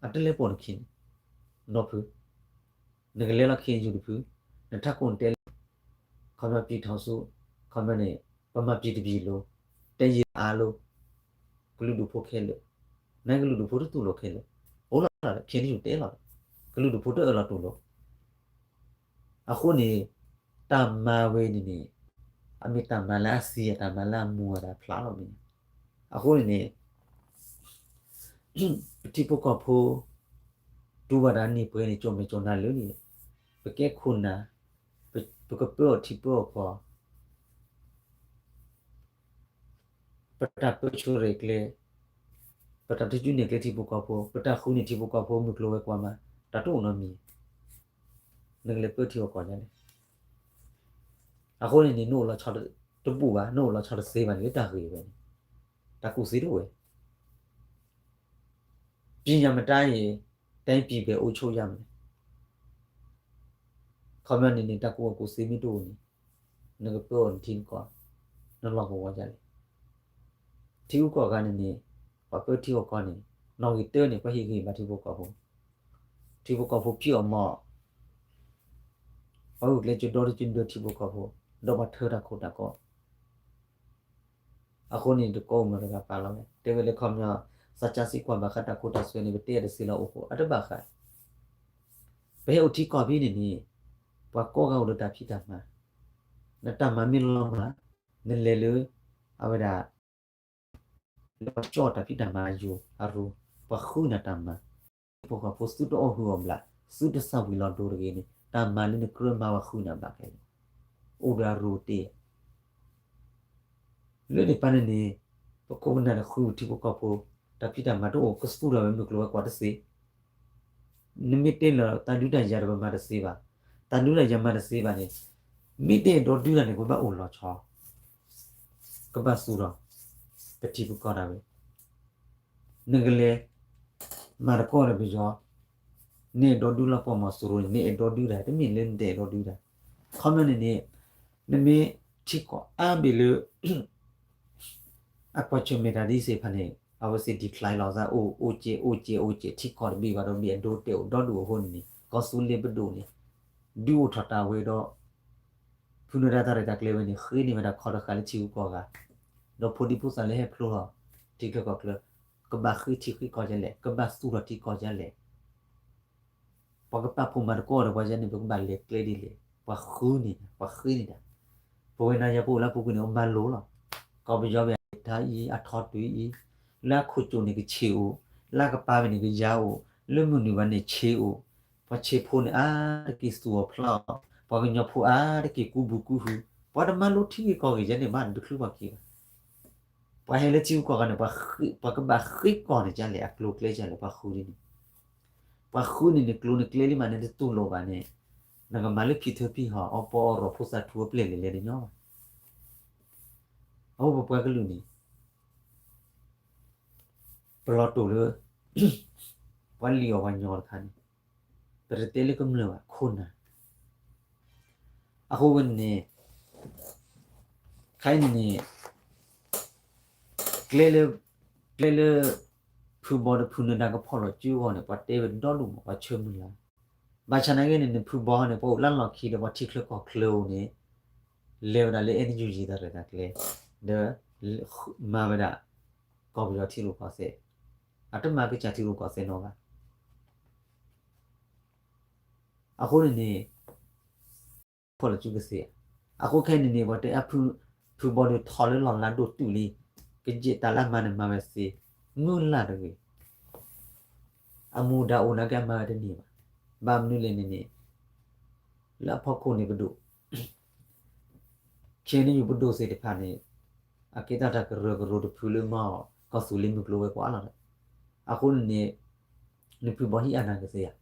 အတလဲၤပိာ်နခံန့ၣ် နီၢ်ဖု, နကလဲၤလီၤ ခ့ၣ်အဲၣ်ယူၣ် တဖု, နထးခိၣ်နတဲလၢ ခီပညီ ပံၣ်ထီၣ်ဆူ, ခီပညီန့ၣ် ပမၤပံၣ်တပံၣ်လိၤ, တဲယံာ်အါလိၤ, ကလုာ်ဒူၣ်ဖိခဲလၢာ်, နကလုာ်ဒူၣ်ဖိတတူၢ်လိာ်ခဲလၢာ်, အိၣ်လီၤဒီး ခ့ၣ်အဲၣ်ယူၣ် တဲလီၤဒီး ကလုာ်ဒူၣ်ဖိတအၢၣ်လီၤတူၢ်လိာ်. အဃိန့ၣ် တၢ်မၤဝဲန့ၣ်န့ၣ် အမ့ၢ်တၢ်မၤလၢအသံ တၢ်မၤလၢအမူအသးဖျါလီၤမ့ၢ်. အဃိန့ၣ်န့ၣ် ပထံဖိကီၢ်ဖိ တူၢ်ဘၣ်တၢ်န့ၢ်ပှဲၤန့ၣ် ကၠီၣ်မဲာ်ကၠီၣ်နါလၢာ်န့ၣ် ပကဲခိၣ်နၢ်, ပကပၢအီၣ်ထံပၢအီၣ်ကီၢ်, ပတၢ်ပၢဆှၢရဲၣ်ကျဲၤ, ပတၢ်တစုန့ၢ်ကျဲထံဖိကီၢ်ဖိ, ပတၢ်ဃုန့ၢ်ထံဖိကီၢ်ဖိ မုၢ်ကျိၤဝဲၤကွာ်မး, တၢ်တအိၣ်နီတမံၤ, နကလဲၤပၢထံအီၣ်ကီၢ်ဒ်လဲၣ်. အဃိန့ၣ်န့ၣ် နအိၣ်လီၤဆီတဘူၣ်ဘၣ်, နအိၣ်လီၤဆီတသ့ဘၣ်န့ၣ် လၢတၢ်ဂ့ၢ်ဝဲန့ၣ် တၢ်ကူၣ်သ့တအိၣ်ဝဲ. ပံၤညၣ်မတၤအံၤ တိုင်းပြည်ပဲ အုပ်ချုပ်ရမယ်. ခီပညီန့ၣ်န့ၣ် တၢ်ကူၣ်ဘၣ်ကူၣ်သ့မ့ၢ်တအိၣ်န့ၣ် နကပၢအီၤနထံနကီၢ် နလီၢ်ကဝီၤဒ်လဲၣ်. ထံဂုၤကီၢ်ဂၤန့ၣ်န့ၣ် ပှၤပၢထံအီၣ်ကီၢ်န့ၣ် နီၣ်ဂံၢ်တၢန့ၣ် ပှၤဟ့ၣ်ဂံၢ်ဘါထံဖိကီၢ်ဖိ, ထံဖိကီၢ်ဖိဖံးအီၣ်မၤအီၣ်, ပှၤဂုာ်ကျဲးစၢးဒီတကၠိဒီထံဖိကီၢ်ဖိ, ဒီးပှၤထၢတၢ်ခိတၢ်ကီ အဃိန့ၣ် တကိးမုၢ်တဂၤပာ်လီၤဝဲ တဲဝဲလၢခီပညီ သးစၢ်သံကွၢ်ဘၣ်ဃးတၢ်ခိတၢ်သွဲန့ၣ် ပတဲအီၤတသ့လၢအိၣ်ဃိ အတဘၣ်ဃး. ပဟဲအိၣ်ထံကီၢ်ဖဲန့ၣ်န့ၣ် ပှၤကိးဂၤအိၣ်ဒီးတၢ်ဖံးတၢ်မၤ, နတၢ်မၤမ့ၢ်လီၤမၢ်, နလဲၤလၢ အဝဲဒၣ် လၢပှၤကၠီၣ်တၢ်ဖံးတၢ်မၤအယိာ်အရိၤ, ပှၤဃုနၤတၢ်မၤ, ဖိဃီဖိသုတအီၣ်ဟုၣ်အီၣ်ဘျး, သုတသၣ်ဝံၤလီၤဒိတဂ့ၤန့ၣ် တၢ်မၤလၢနကြၢးမၤပှၤဃုနၤဘၣ်ခဲလၢာ်, အိၣ်ဒီးအရိၤတ့ၢ် လၢန့ၣ်ပၢ်န့ၣ်န့ၣ် ပခိၣ်ပနၢ်တဃုထံဖိကီၢ်ဖိ, တၢ်ဖံးတၢ်မၤတအိၣ် ကသူၣ်ထီၣ်ဝဲမုၢ်ကျိၤဝဲၤကွာ်တသ့, နမ့ၢ်တဲလၢတၢ်ဒုးတၢ်ယၤဒီးပမၤတသ့ဘၣ်, တၢ်ဒုးတၢ်ယၤမၤတသ့ဘၣ်န့ၣ်, မ့ၢ်တအဲၣ်ဒိးဒုးတၢ်န့ၣ် ပဘၣ်အိၣ်လီၤဆီ, ကဘၣ်သူၣ်ထီၣ် ပထံပကီၢ်ဒၣ်ဝဲ နကလဲၤ မၤတကီၢ်ဒီးပယီၤ, နအဲၣ်ဒိးဒုးလီၤပှီၢ်မီၤစိရိၤန့ၣ် နအဲၣ်ဒိးဒုးတၢ် တမ့ၢ်လၢနတအဲၣ်ဒိးဒုးတၢ်, ခီပညီန့ၣ်န့ၣ် နမ့ၢ်ထံကီၢ်အါဘ့ၣ်လၢ အကွၢ်ဆၢၣ်မဲာ်တၢ်ဒ်စ့ၢ်ဖၣ်န့ၣ် အဝဲသ့ၣ် decline လီၤသး အိၣ်အိၣ်ကဲးအိၣ်ကဲးအိၣ်ကဲး ထံကီၢ်တဘ့ၣ်ဘၣ်ဒီးဘ့ၣ်အဒိတဲာ်အိၣ်ဒီဒူၣ်အဃိန့ၣ်န့ၣ် ကီၢ်သူလ့ၤပဒိၣ်န့ၣ် ဒုးအိၣ်ထီၣ်တၢ်ဝဲဒီး ဖုနၢၤဒါတၢ်ရဲၣ်တၢ်ကျဲၤဝဲန့ၣ် ဃ့န့ၢ်ဝဲဒၣ်ခီတဃာ်လၢထံဂုၤကီၢ်ဂၤ, ဒီးဖိဒံဖိသၣ်လၢဟဲဖျိထီၣ် ထံချၢကီၢ်ချၢ, ကဘၣ်ဃ့ထံဃ့ကီၢ်ဒ်လဲၣ်, ကဘၣ်သူၣ်ထီၣ်ထံကီၢ်ဒ်လဲၣ် ပှၤကပာ်ဖှိၣ်မၤသကိးဒီးပှၤယဲန့ၣ် ပကဘၣ်လဲၤကျဲဒ်လဲၣ်, ပှၤဃုန့ၢ် ပှၤဃ့န့ၢ်တၢ်, ပဝဲနၤယၤပအိၣ်လၢအပူၤကွံာ်န့ၣ် အမၤလိလီၤ, ကီၢ်ပယီၤဘၣ်အတၢ်အံၤ အထီတုၤအံၤ, လၢအခိၣ်ကၠိၣ်န့ၣ်ကဆံးအိၣ်, လၢအကပၤဘၣ်န့ၣ်ကယၤအိၣ်, လၢမုၢ်နုာ်ဘၣ်န့ၣ်ဆံးအိၣ်, ပှၤဆံးဖိန့ၣ်အါတက့ၢ်သူၣ်အီၤဖျးအီၤ, ပှၤကညီဖိအါတက့ၢ်ကူပူၤကူဟု, ပှၤတမၤလိထံဂ့ၢ်ကီၢ်ဂ့ၢ်ယဲန့ၣ် ဘၣ်တချုးပှၤခံဂၤ ပှၤဟဲလၢထံဂုၤကီၢ်ဂၤန့ၣ် ပှၤကဘၣ်ဃ့ကီၢ်န့ၣ်ဒ်လဲၣ်, အကျိၤအကျဲဒ်လဲၣ်, ပှၤဃုဒ်န့ၣ်, ပှၤဃုန့ၣ်န့ၣ် ကျိၤန့ၣ်ကျဲလံမး နတတူၢ်လိာ်ဘၣ်န့ၣ်, နကမၤလၢဖံးထၢဖံးဟီၣ် အီပီအီရိၣ်ဖိသၣ်ထူအပျဲၢ်လဲၣ်လဲၣ်တညီဘၣ်. အဃိပပှၤကလုာ်န့ၣ် ပလီၤတိာ်လၢ ပှၤလံၣ်အီၣ်ပှၤညီတခါန့ၣ် ပတတဲလၢကမျၢၢ်ဘၣ် ခိၣ်နၢ် အဃိဝဲန့ၣ် ခဲအံၤန့ၣ် ကျဲလၢ ကျဲလၢ ဖုဘီဒီးဖုနၢၤဒါကဖီၣ်လီၤစုအဂီၢ်န့ၣ် ပှၤတဲဝဲဒီဒူၣ်မး ပှၤဆၢမုၢ်လၢ်, ဘၣ်ဆၣ်နာ်က့န့ၣ် နဖုဘီန့ၣ် ပှၤအိၣ်လၢလီၢ်ခံဒီးပှၤထံချၢကီၢ်ချၢဧိၤန့ၣ် လဲၤဝဲဒၣ်လၢ NUG တၢ်ရဲၣ်တၢ်ကျဲၤ ဒီး မၤဝဲဒၣ် ကီၢ်ပယီၤထံရူၢ်ကီၢ်သဲး, အတမၤကစၢ်ထံရူၢ်ကီၢ်သဲးနီတဂၤ အဃိန့ၣ်န့ၣ် ဖီၣ်လီၤစုကသ့ဧါ. အဃိခဲအံၤန့ၣ်န့ၣ် ပှၤတဲအဖု ဖုဘီဒီးထီၣ်လၢလီၢ်လၤဒိၣ်တုာ်လံ, ကယဲၢ်တၢ်လၢအမၤန့ၣ်မၤဝဲသ့, မုၢ်လၢ်တဂ့ၤ. အမူဒါအိၣ်နာ်က့အမၤဝဲတန့ၢ်ဘၣ်. ဘၣ်မနုၤလဲၣ်န့ၣ်န့ၣ် လၢအဖီခိၣ်န့ၣ်ပဒိၣ် KNU ပဒိၣ်သ့ၣ်တဖၣ်န့ၣ် အကဲထီၣ်တၢ်ကရၢကရိတဖုလၢမၤအီၤ ကီၢ်သူလ့ၤမုၢ်ကျိၤဝဲၤကွာ်လီၤ. အဃိန့ၣ်န့ၣ် နဖုဘီဟံးအနၢ်ကသ့ဧါ.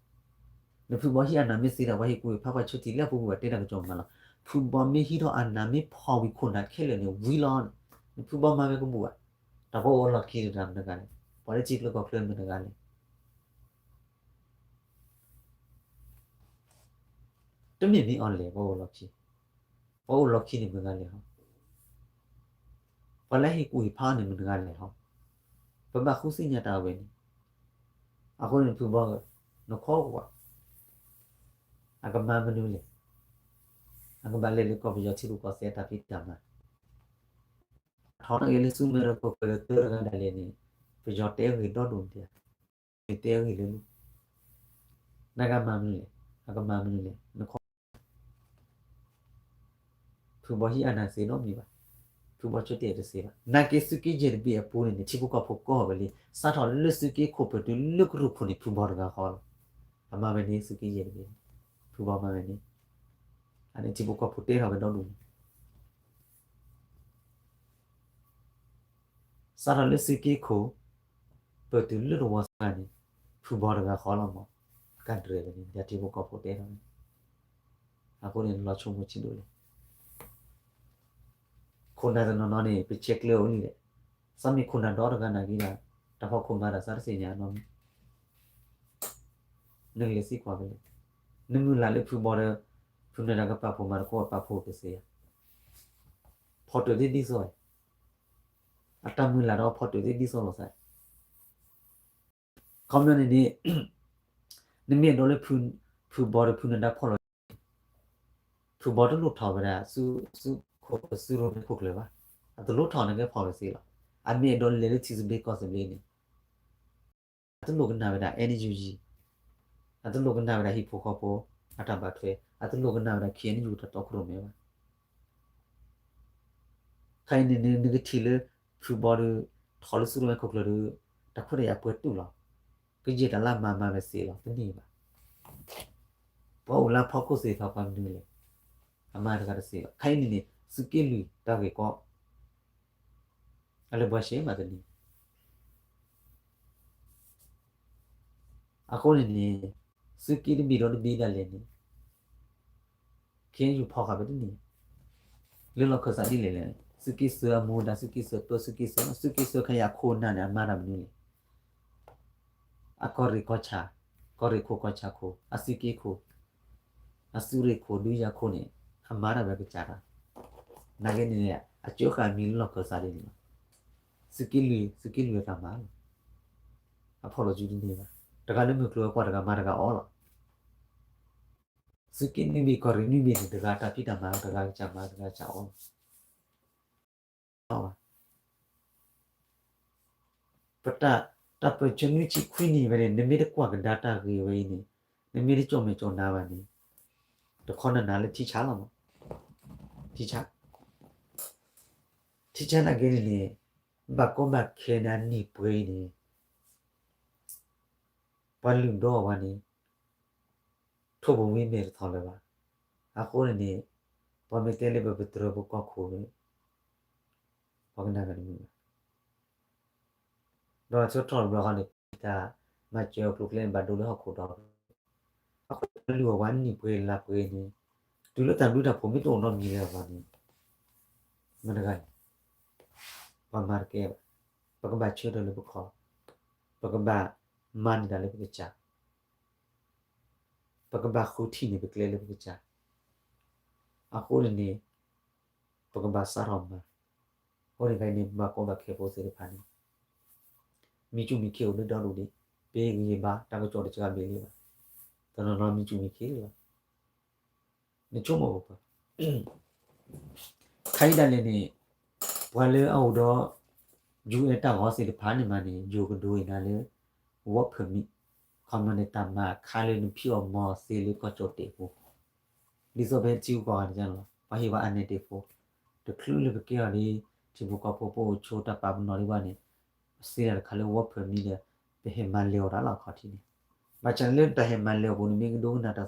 နဖုဘီဟံးအနၢ်မ့ၢ်သ့ဒီး ပှၤဟ့ၣ်ကူၣ်ဟ့ၣ်ဖးပှၤဆၢထံၣ်လၢအပူၤကွံာ် ပှၤတဲတၢ်ကစီၣ်မၤလီၤ. ဖုဘီမ့ၢ်ဟံးထီၣ်အနၢ်မ့ၢ်ဖီၣ်ဝံၤခိၣ်နၢ်ခဲလၢာ်န့ၣ် ဝံၤလီၤ. နဖုဘီမၤဝဲကဘူၣ်ဘၣ်. တၢ်ပှၤအိၣ်လီၢ်ခံတဂၤမတၤတဂၤလဲၣ်, ပှၤလၢထံချၢကီၢ်ချၢမတၤတဂၤလဲၣ် တမ့ၢ်မ့ၢ်အီၤလဲၣ် ပှၤအိၣ်လီၢ်ခံ, ပှၤအိၣ်လီၢ်ခံန့ၣ်မတၤတဂၤလဲၣ်ဟီ, ပှၤလၢဟ့ၣ်ကူၣ်ဟ့ၣ်ဖးအီၤန့ၣ်မတၤတဂၤလဲၣ်ဟီ, ပဘၣ်ဃုသ့ၣ်ညါတၢ်အဝဲန့ၣ်, အဃိန့ၣ်ဖုဘီဧၢ, နခီကွၢ်, အကမၤမနုၤလဲၣ်, အကဘၣ်လဲၤလၢကီၢ်ပယီၤထံရူၢ်ကီၢ်သဲးတၢ်ဖံးတၢ်မၤ ထီၣ်နာ်က့လၢဆူမဲထီၣ်ခိၣ်ကျၢၢ်လၢတၢတဂၤဒၣ်လဲာ်န့ၣ်, ပယီၤတဲဂ့ၢ်ဒီဒိၣ်န့ၣ်, မ့ၢ်တဲဂ့ၢ်လၢလီၤ, နကမၤမနုၤလဲၣ်, အကမၤမနုၤလဲၣ်, နခီ ဖုဘီဟံးအနၢ်သ့နီတမံၤဘၣ်, ဖုဘီဆၢတဲာ်တသ့ဘၣ်. နာ်က့သုးက့ယဲၢ်တဘ့ၣ်အပူၤန့ၣ်န့ၣ် ထံဖိကီၢ်ဖိကီၢ်ဝဲလံ, စးထီၣ်လၢသုးက့ခိၣ်ပတုၤလၢကရူၢ်ခိၣ်န့ၣ် ဖုဘီတဂၤဃီလီၤ. အမၤဝဲန့ၣ်သုးက့ယဲၢ်တဘ့ၣ်, ဖုဘီမၤဝဲန့ၣ်, အန့ၣ်ထံဖိကီၢ်ဖိတဲထီၣ်ဝဲဒီဒူၣ်န့ၣ် စးထီၣ်လၢသုးက့ခိၣ် ပတုၤလၢတဝီသၢဂၤန့ၣ် ဖုဘီတဂၤဃီလီၤမး, ကဒြဲၤဝဲန့ၣ် ဒီးထံဖိကီၢ်ဖိတဲထီၣ်န့ၣ်, အဃိန့ၣ်လီၤဆိကမိၣ်ဆံးဒိၣ်လဲၣ်. ခိၣ်နၢ်တနီၤနီၤန့ၣ် ပဆဲးကျၢအိၣ်လံလဲၣ်, စးမ့ၢ်ခိၣ်နၢ်ဒီတဂၤနာ်က့ဒီး တၢ်ဖီခိၣ်မၤတၢ်သးတသ့ၣ်ညါနီတမံၤ, နကလဲၤသံကွၢ်ဖဲလဲၣ်, နမုၢ်လၢ်လၢဖုဘီဒီး ဖုနၢၤဒါကပာ်ဖှိၣ်မၤသကိးအပာ်ဖှိၣ်ကသ့ဧါ, ဖီၣ်တၢၢ်သ့ဒ်သိး အတၢ်မုၢ်လၢ်ဒီးဖီၣ်တၢၢ်သ့ဒ်သိးလိာ်သး, ခီပညီန့ၣ်န့ၣ် နမ့ၢ်အဲၣ်ဒိးလၢ ဖုဘီဒီးဖုနၢၤဒါဖီၣ်လီၤ, ဖုဘီတလိၣ်ထီၣ်ဝဲဒၣ် ဆူ ဆူ ခိၣ် ဆူရိမ့ၢ်ခိၣ်ကျၢၢ်ဘၣ်, အတလိၣ်ထီၣ်န့ၣ်ကဲဖီၣ်ဝဲသ့လီၤ. အမ့ၢ်အဲၣ်ဒိးလဲၤလၢထံသဘျ့ကီၢ်သဘျ့န့ၣ် အတလိၣ်ကနၣ်ဝဲဒၣ် NUG, အတလိၣ်ကနၣ်ဝဲဒၣ်ဟံၣ်ဖိဃီဖိ, အတၢ်ဘၣ်ထွဲ အတလိၣ်ကနၣ်ဝဲဒၣ် ခ့ၣ်အဲၣ်ယူၣ် တၢ်တီခိၣ်ရိၣ်မဲဘၣ်. ခဲအံၤန့ၣ် နကထံၣ်လၢ ဖုဘီဒီး ထီၣ်လၢဆူမဲာ်ခိၣ်ကျၢၢ်ဒီး တၢ်ခွဲးတၢ်ယာ်ပှဲၤတုာ်လီၤ. ကယဲၢ်တၢ်လၢအမၤမၤဝဲစ့ၢ်လီၤ တန့ၢ်ဘၣ်. ပှၤအိၣ်လၢအဖီခိၣ်သ့ၣ်တဖၣ် ပှၤမနုၤလဲၣ်, အမၤတဂၤတစ့ၢ်ဘၣ်. ခဲအံၤန့ၣ်န့ၣ် သုးက့လွံၢ်တၢ်ဂ့ၢ်ကီ အလၢပှၤရှဲမးတန့ၢ် အဃိန့ၣ်န့ၣ် သုးက့တဘ့ၣ်ဒီးတဘ့ၣ်ဒၣ်လဲာ်န့ၣ် ခ့ၣ်အဲၣ်ယူၣ်ဖီၣ်ဃာ်ဝဲတန့ၢ် လၢလီၢ်ခၢၣ်သးဒ်လဲၣ်လဲၣ်, သုးက့စၢၤအမူဒါ, သုးက့စၢၤပၢ, သုးက့စၢၤ, သုးက့စၢၤခဲအံၤအခိၣ်အနၢ်န့ၣ် အမၤတၢ်မနုၤလဲၣ်. အကီၢ်ရ့ၣ်ကီၢ်ဆၣ်, ကီၢ်ရ့ၣ်ခိၣ်ကီၢ်ဆၣ်ခိၣ်, အသုးက့ခိၣ်, အသုးရ့ၣ်ခိၣ်ဒုးယၤခိၣ်န့ၣ် အမၤတၢ်ဝဲကစၢ်တၢ်, နာ်က့န့ၣ် အကၢဃာ်မံၤလၢလီၢ်ခၢၣ်သးဒ်န့ၣ်လီၤ. သုးက့လွံၢ်, သုးက့လွံၢ်အတၢ်မၤလီၤ. အဖီၣ်လိာ်စုတန့ၢ်ဘၣ်. တဂၤလၢမုၢ်ကျိၤဝဲၤကွာ်တဂၤမၤတဂၤအီၤလီၤ. သုးက့နွံဘ့ၣ် ကီၢ်ရ့ၣ်နွံဘ့ၣ်န့ၣ် တဂၤတၢ်ဖံးတၢ်မၤ တဂၤကစၢ်မၤ တဂၤကစၢ်အီၤလီၤ. ပတၢ်, တၢ်ပၢၢ်ဆၢနွံဆံခွံနံၣ်ဝဲန့ၣ် နမ့ၢ်တကွၢ်ကဒါတၢ်ဂ့ၢ်ဝဲအံၤန့ၣ် နမ့ၢ်တကၠီၣ်မဲာ်ကၠီၣ်နါဘၣ်န့ၣ် တခီနနၤလၢထံဆးလီၤမး. ထံဆး, ထံဆးနာ်က့န့ၣ်န့ၣ် ဘၣ်ကီဘၣ်ခဲန့ၣ်အနံၣ်ပှဲၤအံၤန့ၣ် ပှၤလုၢ်ဒိၣ်ဝဲန့ၣ် ထိၣ်ပဝံမဲာ်တထီၣ်လၢၤဘၣ်. အဃိန့ၣ်န့ၣ် ပှၤမ့ၢ်တဲလၢပပတြၢၤပကီၢ်ခိၣ်န့ၣ် ပှၤကနၣ်တမုာ်ဘၣ်. ဒီးဆၢထီၣ်တဘျီဃီန့ၣ် တၢ်မၤစၢၤအကျိၤအကျဲန့ၣ် ဘၣ်ဒိလၢဟီၣ်ခိၣ်ဒီး အဃိတၢ်လုၢ်အီၣ်ပှၤနံၣ်ပှဲၤလါပှဲၤန့ၣ် တုၤလၢတၢ်ဘျုးတၢ်ဖှိၣ်မ့ၢ်တအိၣ်နီတမံၤလၢၤဘၣ်န့ၣ် မတၤတဂၤန့ၣ် ပှၤမၤတကဲဘၣ်. ပကဘၣ်ဆၢထၢၣ်လၢပခီၣ်, ပကဘၣ်မၤန့ၢ်တၢ်လၢပကစၢ်, ပကဘၣ်ဃုထံၣ်န့ၢ်ပကျဲလၢပကစၢ်. အဃိန့ၣ်န့ၣ် ပကဘၣ်စးထီၣ်မၤ. အဃိန့ၣ်ခဲအံၤန့ၣ် ပှၤဘၣ်ကီဘၣ်ခဲဖိသ့ၣ်တဖၣ်န့ၣ် မ့ၢ်စူၢ်မ့ၢ်ခ့အိၣ်လၢဒီဒူၣ်ဒံး, ပဂံၢ်ဘါတၢ်ကစီၣ်တစှၤဘၣ်လံဘၣ်. တနီၤနီၤမ့ၢ်စူၢ်မ့ၢ်ခ့လီၤ. နဆိကမိၣ်ပှၤ ခဲအံၤဒၣ်လဲာ်န့ၣ် ပှၤလၢအအိၣ်ဒီး ယူၢ်အဲၣ်တၢ်ဂီၤသ့ၣ်တဖၣ်န့ၣ်မးန့ၣ် ယိၤကဒိအံၤနၤလၢ work permit, ခီမီန့ၣ် တၢ်မၤခါလၢနဖံးအီၣ်မၤအီၣ်သ့လၢကီၢ်ကၠီၣ်တဲာ်ဖိ, ဒ်သိးဖဲထံဂုၤကီၢ်ဂၤန့ၣ်လီၤ, ပှၤဟ့ၣ်ပှၤအါနဲတ့ၢ်ဖိ, တချုးလၢပကဲအီၤလံ ထံဖိကီၢ်ဖိ ပအိၣ်ဆိတၢ်ပာ်ပနီၣ်ဒံးဘၣ်န့ၣ် စ့တၢ်တခါလၢ work permit ဒီး ပဟဲမၤလဲၤအီၤတၢ်လီၢ်အခီၣ်ထံးန့ၣ်, ဘၣ်ဆၣ်လၢတၢ်ဟဲမၤလဲၤအီၤပူၤန့ၣ် မ့ၢ်က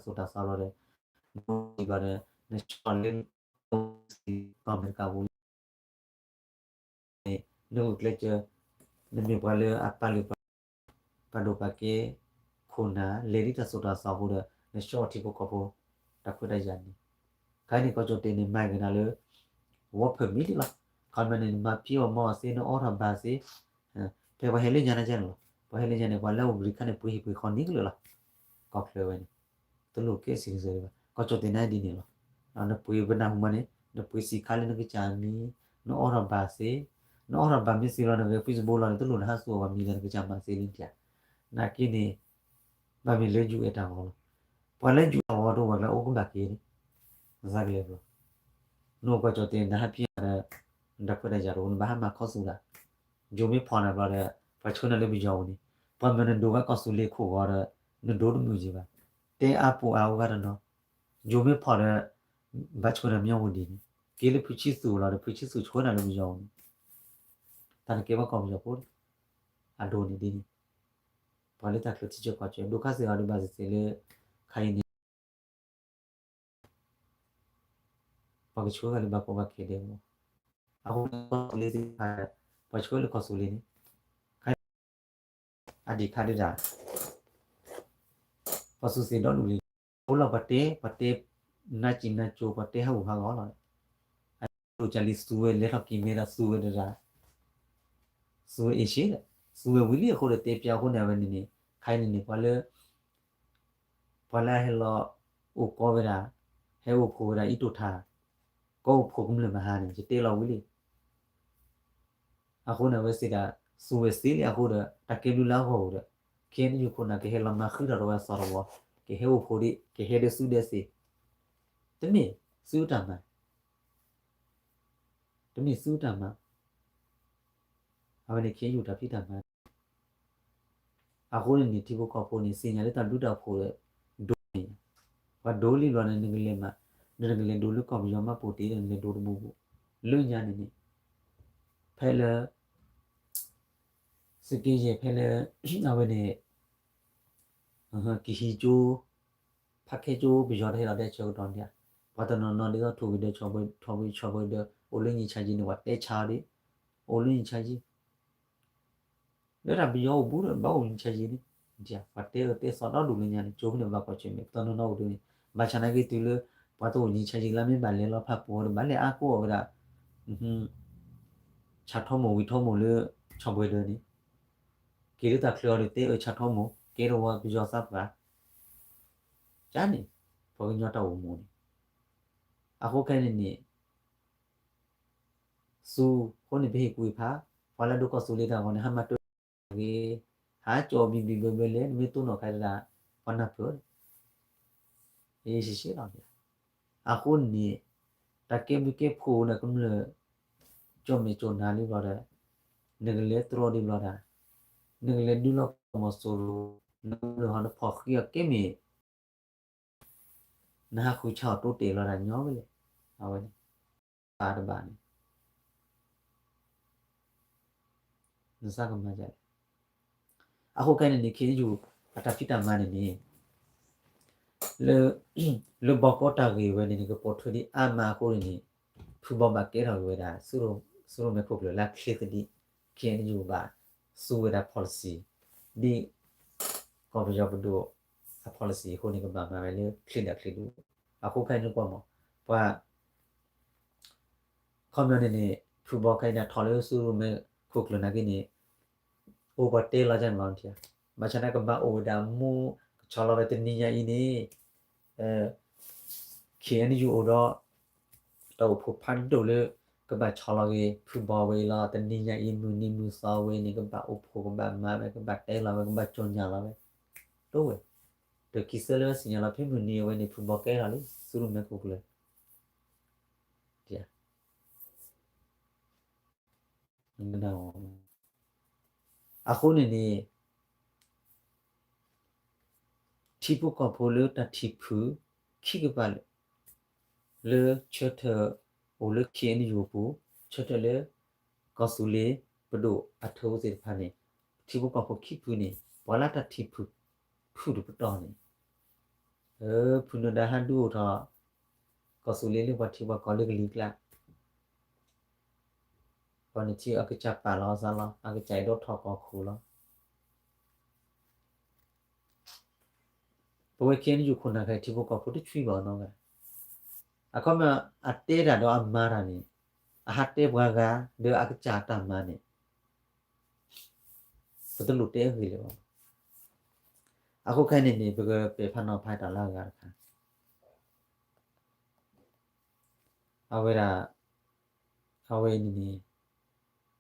ဒိကနၣ်တၢ်သိၣ်တၢ်သီလီၤဒီး နဘီဘၣ်ဒီး နဆှၢလၢ ကီၢ်အမဲရကၤပူၤလံ န့ၣ် နဂုာ်ကျဲးစၢး နမ့ၢ်ပှၤလၢအပာ်လုၢ်ပာ် ပာ်ဒိၣ်ပာ်ကဲ ခိၣ်နၢ် လဲၤဒ်တၢ်သိၣ်တၢ်သီအဃိဒီး နဆှၢအီၤထံဖိကီၢ်ဖိ တၢ်ခွဲးတၢ်ယာ်န့ၣ်, ခဲအံၤန့ၣ် ကီၢ်ကၠီၣ်တဲာ်န့ၣ် မၤက့ၤနၤလၢ work permit လီၤ. ခီမီန့ၣ် နမၤဖံးအီၣ်မၤအီၣ်သ့ နအီထီၣ်ဘၣ်သ့ ဖဲပှၤဟဲလၢညါန့ၣ်ကဲန့ၣ်လီၤ. ပှၤဟဲလၢညါန့ၣ် ပှၤလၢအအိၣ်ဘှံးခါန့ၣ် ပှ့ၤဟံၣ်ပှ့ၤဃီန့ၣ်ကလုာ်လီၤ. ကီၢ်ချၢဝဲန့ၣ် တလိၣ်ကဲစံးစၢ်ဘၣ်. ကီၢ်ကၠီၣ်တဲာ်န့ၣ်ဒ်န့ၣ်လီၤ. နပှ့ၤပနၢ်ဟူမးန့ၣ် နပှ့ၤစံးခါလၢနကစၢ်မံၤ, နအီထီၣ်ဘၣ်သ့, နအီထီၣ်ဘၣ်မ့ၢ်သ့လီၤ နဂဲၤ Facebook လီၤန့ၣ် တလိၣ်နဟးသူအီၤဘၣ်မံၤလၢနကစၢ်မၤသ့လံတၢ်. နာ်က့န့ၣ် ဘၣ်မ့ၢ်လၢယူၢ်အဲၣ်တၢ်ဂီၤလီၤ. ပှၤလၢယူၢ်အဲၣ်တၢ်ဂီၤတအိၣ်ဘၣ်ကျဲ အိၣ်ကဘၣ်က့ၤန့ၣ် နသးကလဲၤဘျီ နအိၣ်ကီၢ်ကၠီၣ်တဲာ် နဟးဖံးအီၣ်ဒီး နတၢ်ခွဲးတၢ်ယာ်တအိၣ် နဘၣ်ဟးမၤခီဆူၣ်ဒၣ်, ယိၤမ့ၢ်ဖီၣ်နၤဘျီဒီး ပှၤဆှၢနၤလၢပယီၤပူၤန့ၣ်, ပှၤမၢနဒိးဝဲကီၢ်သူလ့ၤခိၣ်ဂီၤဒီး နဒိးတမုာ်က့ၤဘၣ်. တဲအါပူၤအါအိၣ်ဂၤတနီၤ, ယိၤမ့ၢ်ဖီၣ်ဒီး ဘၣ်ဆှၢနၤမညီဝူၤဒံးန့ၣ်, က့ၤလၢဖုဆံသူၣ်လီၤဒီး ဖုဆံသူၣ်ဆှၢနၤလၢပယီၤပူၤန့ၣ်, တၢ်နကဲဘၣ်ကီၢ်ပယီၤဖိ အဒိန့ၣ်ဒ်န့ၣ်, ပှၤလၢတၢ်ချၢထံဆၢကီၢ်ဆၢ ဒိခါစ့ၢ်ကီးဒုးဘၣ်စ့ၢ်ကီးလၢ ခါအံၤန့ၣ် ပှၤကဆှၢဂၤလၢဘၣ်ကီဘၣ်ခဲဒဲးမး, အဃိန့ၣ် ကီၢ်သူလ့ၤသ့ၣ်တဖၣ် ပှၤဆှၢလၢကီၢ်သူလ့ၤန့ၣ် ခါ အဒံးခါဒုးဒၣ် ပှၤသူစ့ၢ်ဒီဒူၣ်လံ, အိၣ်လီၤပှၤတဲ ပှၤတဲ နါစံၣ်နါကိၤ ပှၤတဲဟးဂူာ်ဟးဂီၤလီၤ, အဒိၣ်ကၢ်လံသူဝဲလဲၤထီၣ်က့ၤမဲဒီးသူဝဲဒၣ် သူဝဲအ့ၣ်ရှ့ဒီး သူဝဲဝံၤလံအဃိဒီးတဲပျးအဃိန့ၣ် အဝဲန့ၣ်န့ၣ် ခါအံၤန့ၣ်န့ၣ် ပှၤလၢ ပှၤလၢအဟဲလီၤအိၣ်ကီဝဲဒၣ် ဟဲအိၣ်ဖှိၣ်ဝဲဒၣ်အံၤတိၢ်ထါ ကီအိၣ်ဖှိၣ်ကမျၢၢ်မဟါန့ၣ် ယတဲလီၤဝံၤလံ. အဃိန့ၣ် အဝဲစံးဒၣ် သူဝဲသ့လံအဃိဒီး တၢ်ကဲဘျုးလၢအဂီၢ်အိၣ်ဒီး ခဲအံၤန့ၣ်ယိၤခိၣ်နၢ်ကဟဲလီၤမၤဃုထီၣ်ဒီးဝဲအသီတဝီ ကဟဲအိၣ်ဖှိၣ်ဒံး ကဟဲဒီးသူဒဲးသ့ တမ့ၢ်သုတၢ်မၤ တမ့ၢ်သုတၢ်မၤ အဝဲန့ၣ်ခဲအံၤယိၤတၢ်ဖံးတၢ်မၤ အဃိန့ၣ်န့ၣ် ထံဖိကီၢ်ဖိန့ၣ် သ့ၣ်ညါလၢတၢ်ဘျုးတၢ်ဖှိၣ်ဒီး ဒိန့ၣ် ပှၤဒိလံဘျီန့ၣ် နကလဲၤမး, နကလဲၤဒိလၢကီၢ်ပယီၤမးပိာ်တ့ၢ်ဒီး နလဲၤဒိတဘိဘိ, လၢညါန့ၣ်န့ၣ် ဖဲလၢ သုးက့ယဲၢ်ဖဲလၢ အဝဲန့ၣ် ကဟံးကၠိ ဖးခဲကၠိပယီၤတဟဲလီၤတဲဆၢကတီၢ်န့ၣ်ဧါ, ပှၤတနီၤနီၤဒ်သိးထိၣ်ဂ့ၤဒၢး ထိၣ်ဂ့ၤဆီၣ်ဘှဲဒၢး အိၣ်လၢညံၣ်ဆါယံၤန့ၣ် ပှၤတဲဆါအီၤဒ် အိၣ်လၢညံၣ်ဆါယံၤ လၢတၢ်ပယီၤအိၣ်ဘူးဒီး ဘၣ်အိၣ်ညံၣ်ဆါယံၤန့ၣ် ပှၤတဲအၢတဲသီဒီဒူၣ်လၢညါန့ၣ် ကၠိဖဲန့ၣ်ဘၣ်ကွၢ်ဆၢၣ်မဲာ် ပှၤတနီၤနီၤအိၣ်ဒ်န့ၣ် ဘၣ်ဆၣ်နာ်က့တုၤလၢ ပှၤတအိၣ်ညံၣ်ဆါယံၤလၢမ့ၢ်ဘၣ်လဲၤလီၤဖးပူၤအီၤဒီး ဘၣ်လဲၤအါကိးအီၤဝဲဒၣ် ဆၣ်ထီမိၢ်ဝံၤထီမိၢ်လၢ ဆီၣ်ဘှဲဒၢးန့ၣ် က့ၤလၢတၢ်ချၢအီၤဒီး တဲအၢဆၣ်ထီမိၢ် ကဲထီၣ်ဝဲပယီၤသးပှၢ် ကန့ၣ် ပှၤကညီတၢ်အိၣ်မူန့ၣ် အဃိခဲန့ၣ်န့ၣ် သူ အဃိန့ၣ် ပဟ့ၣ်ကူၣ်ဟ့ၣ်ဖး ပှၤလၢဒိကီၢ်သူလ့ၤတၢ်ဂီၤန့ၣ် ဟးမၤတၢ်ဂ့ၤ ဟးကၠီဘံဘံဘၢဘၢလဲၣ် နမ့ၢ်တိၢ်နီၣ်ခါတဒၣ် ပှၤနၢ်ပၢၢ် ယရှံရှဲလီၤ အဃိန့ၣ် တၢ်ကဲဘျုးကဲဖှိၣ်န့ၣ် ကမျၢၢ် ကၠီၣ်မဲာ်ကၠီၣ်နၤလံဘျီဒီး နကလဲၤတြီဒံးဘျီဒီး နကလဲၤဒုးလီၤကီၢ်မီၤစိရိၤ နကမျၢၢ်ဟီနဖီၣ်ဃံအီၤကဲမ့ၢ် နဟးဃုဆါအီၤတိတဲာ်လီၤဒၣ်ညီဝဲလဲၣ် အဝဲန့ၣ် ပာ်တဘၣ်န့ၣ် နသးကမၤဒ်လဲၣ်. အဃိခဲန့ၣ်န့ၣ် ခ့ယုၢ် အတၢ်ဖံးတၢ်မၤန့ၣ်န့ၣ် လၢ လၢဘီကီတၢ်ဂ့ၢ်ဝဲန့ၣ်န့ၣ် ကပိာ်ထွဲဒံးအါမးအဃိန့ၣ်န့ၣ် ဖုဘီဘၣ်ကဲထီၣ်က့ၤဝဲဒၣ် ဆူရိၣ်မဲာ်ခိၣ်ကျၢၢ်လၢချ့သဒံး ခ့ယုၢ်ဘၣ်သူဝဲဒၣ် policy ဒ် ကီၢ်ပယီၤပဒိၣ်အ policy အဃိန့ၣ် ကဘၣ်မၤဝဲလၢချ့ဒၣ်ချ့ဒိၣ် အဃိခဲန့ၣ်ကွၢ်မး ပှၤ ခီပညီန့ၣ်န့ၣ် ဖုဘီခဲအံၤန့ၣ် ထီၣ်လၢဆူရိၣ်မဲာ်ခိၣ်ကျၢၢ်နာ်က့န့ၣ် အိၣ်ပှၤတဲလီၤကန့ၣ်လီၤ ဘၣ်ဆၣ်န့ၣ် ကဘၣ်အိၣ်ဝဲဒၣ်မူ ကဆီလီၤဝဲတနံၤညါအံၤန့ၣ် ခ့ယုၢ်အိၣ်ဒီး တၢ်အိၣ်ဖှိၣ်ဖးဒိၣ်လၢ ကဘၣ်ဆီလီၤက့ၤ ဖုဘီဝဲအံၤလီၤ တနံၤညါအံၤ မုၢ်နံၤမုၢ်သီဝဲန့ၣ် ကဘၣ်အိၣ်ဖှိၣ် ကဘၣ်မၤဝဲ ကဘၣ်တဲလီၤဝဲ ကဘၣ်ကၠီၣ်ညါလီၤဝဲ ဒိၣ်ဝဲ ဒီးခံဆၢလၢဝဲသ့ၣ်ညါလီၤ ဖဲမုၢ်နံၤအဝဲန့ၣ် ဖုဘီကဲထီၣ်လံ ဆူရိၣ်မဲာ်ခိၣ်ကျၢၢ် အဃိန့ၣ်န့ၣ် ထံဖိကီၢ်ဖိလၢတၢ်ထံၣ်ဖု ခံကပၤလၢ လၢဆၢထၢၣ်အိၣ်လၢ ခ့ၣ်အဲၣ်ယူၣ် အပူၤ ဆၢထၢၣ်လၢ ကီၢ်သူလ့ၤပဒိၣ်အထၢသ့ၣ်တဖၣ်န့ၣ် ထံဖိကီၢ်ဖိခံဖုန့ၣ် ပှၤလၢတၢ်ထံၣ်ဖု ဖုၣ်တပတီၢ်န့ၣ် ဖုၣ်နၢၤဒါဟးဒုးအိၣ်ထီၣ် ကီၢ်သူလ့ၤလၢပှၤထံပှၤကီၢ်လၢကလံၤကျါ ပှၤန့ၣ်ထံအကစၢ်ပာ်လီၤအသးလီၤ အကစၢ်အဲၣ်ဒိးထီၣ်ကီၢ်ခိၣ်လီၤ ပဝဲ ခ့ၣ်အဲၣ်ယူၣ် ခိၣ်နၢ်ခဲအံၤ ထံဖိကီၢ်ဖိတဆှံဘၣ်နီတဂၤ အခီပညီ အတဲတၢ်ဒီးအမၤတၢ်န့ၣ် အဟးတဲပှၤဂၤ ဒီးအကစၢ်တၢ်မၤန့ၣ် ပတလိၣ်တဲအဂ့ၢ်လၢၤဘၣ် အဃိခဲအံၤန့ၣ်န့ၣ် ပကပဲာ်ဖးနီၤဖးတၢ်လၢအဂၤတခါ အဝဲဒၣ် အဝဲအံၤန့ၣ်န့ၣ်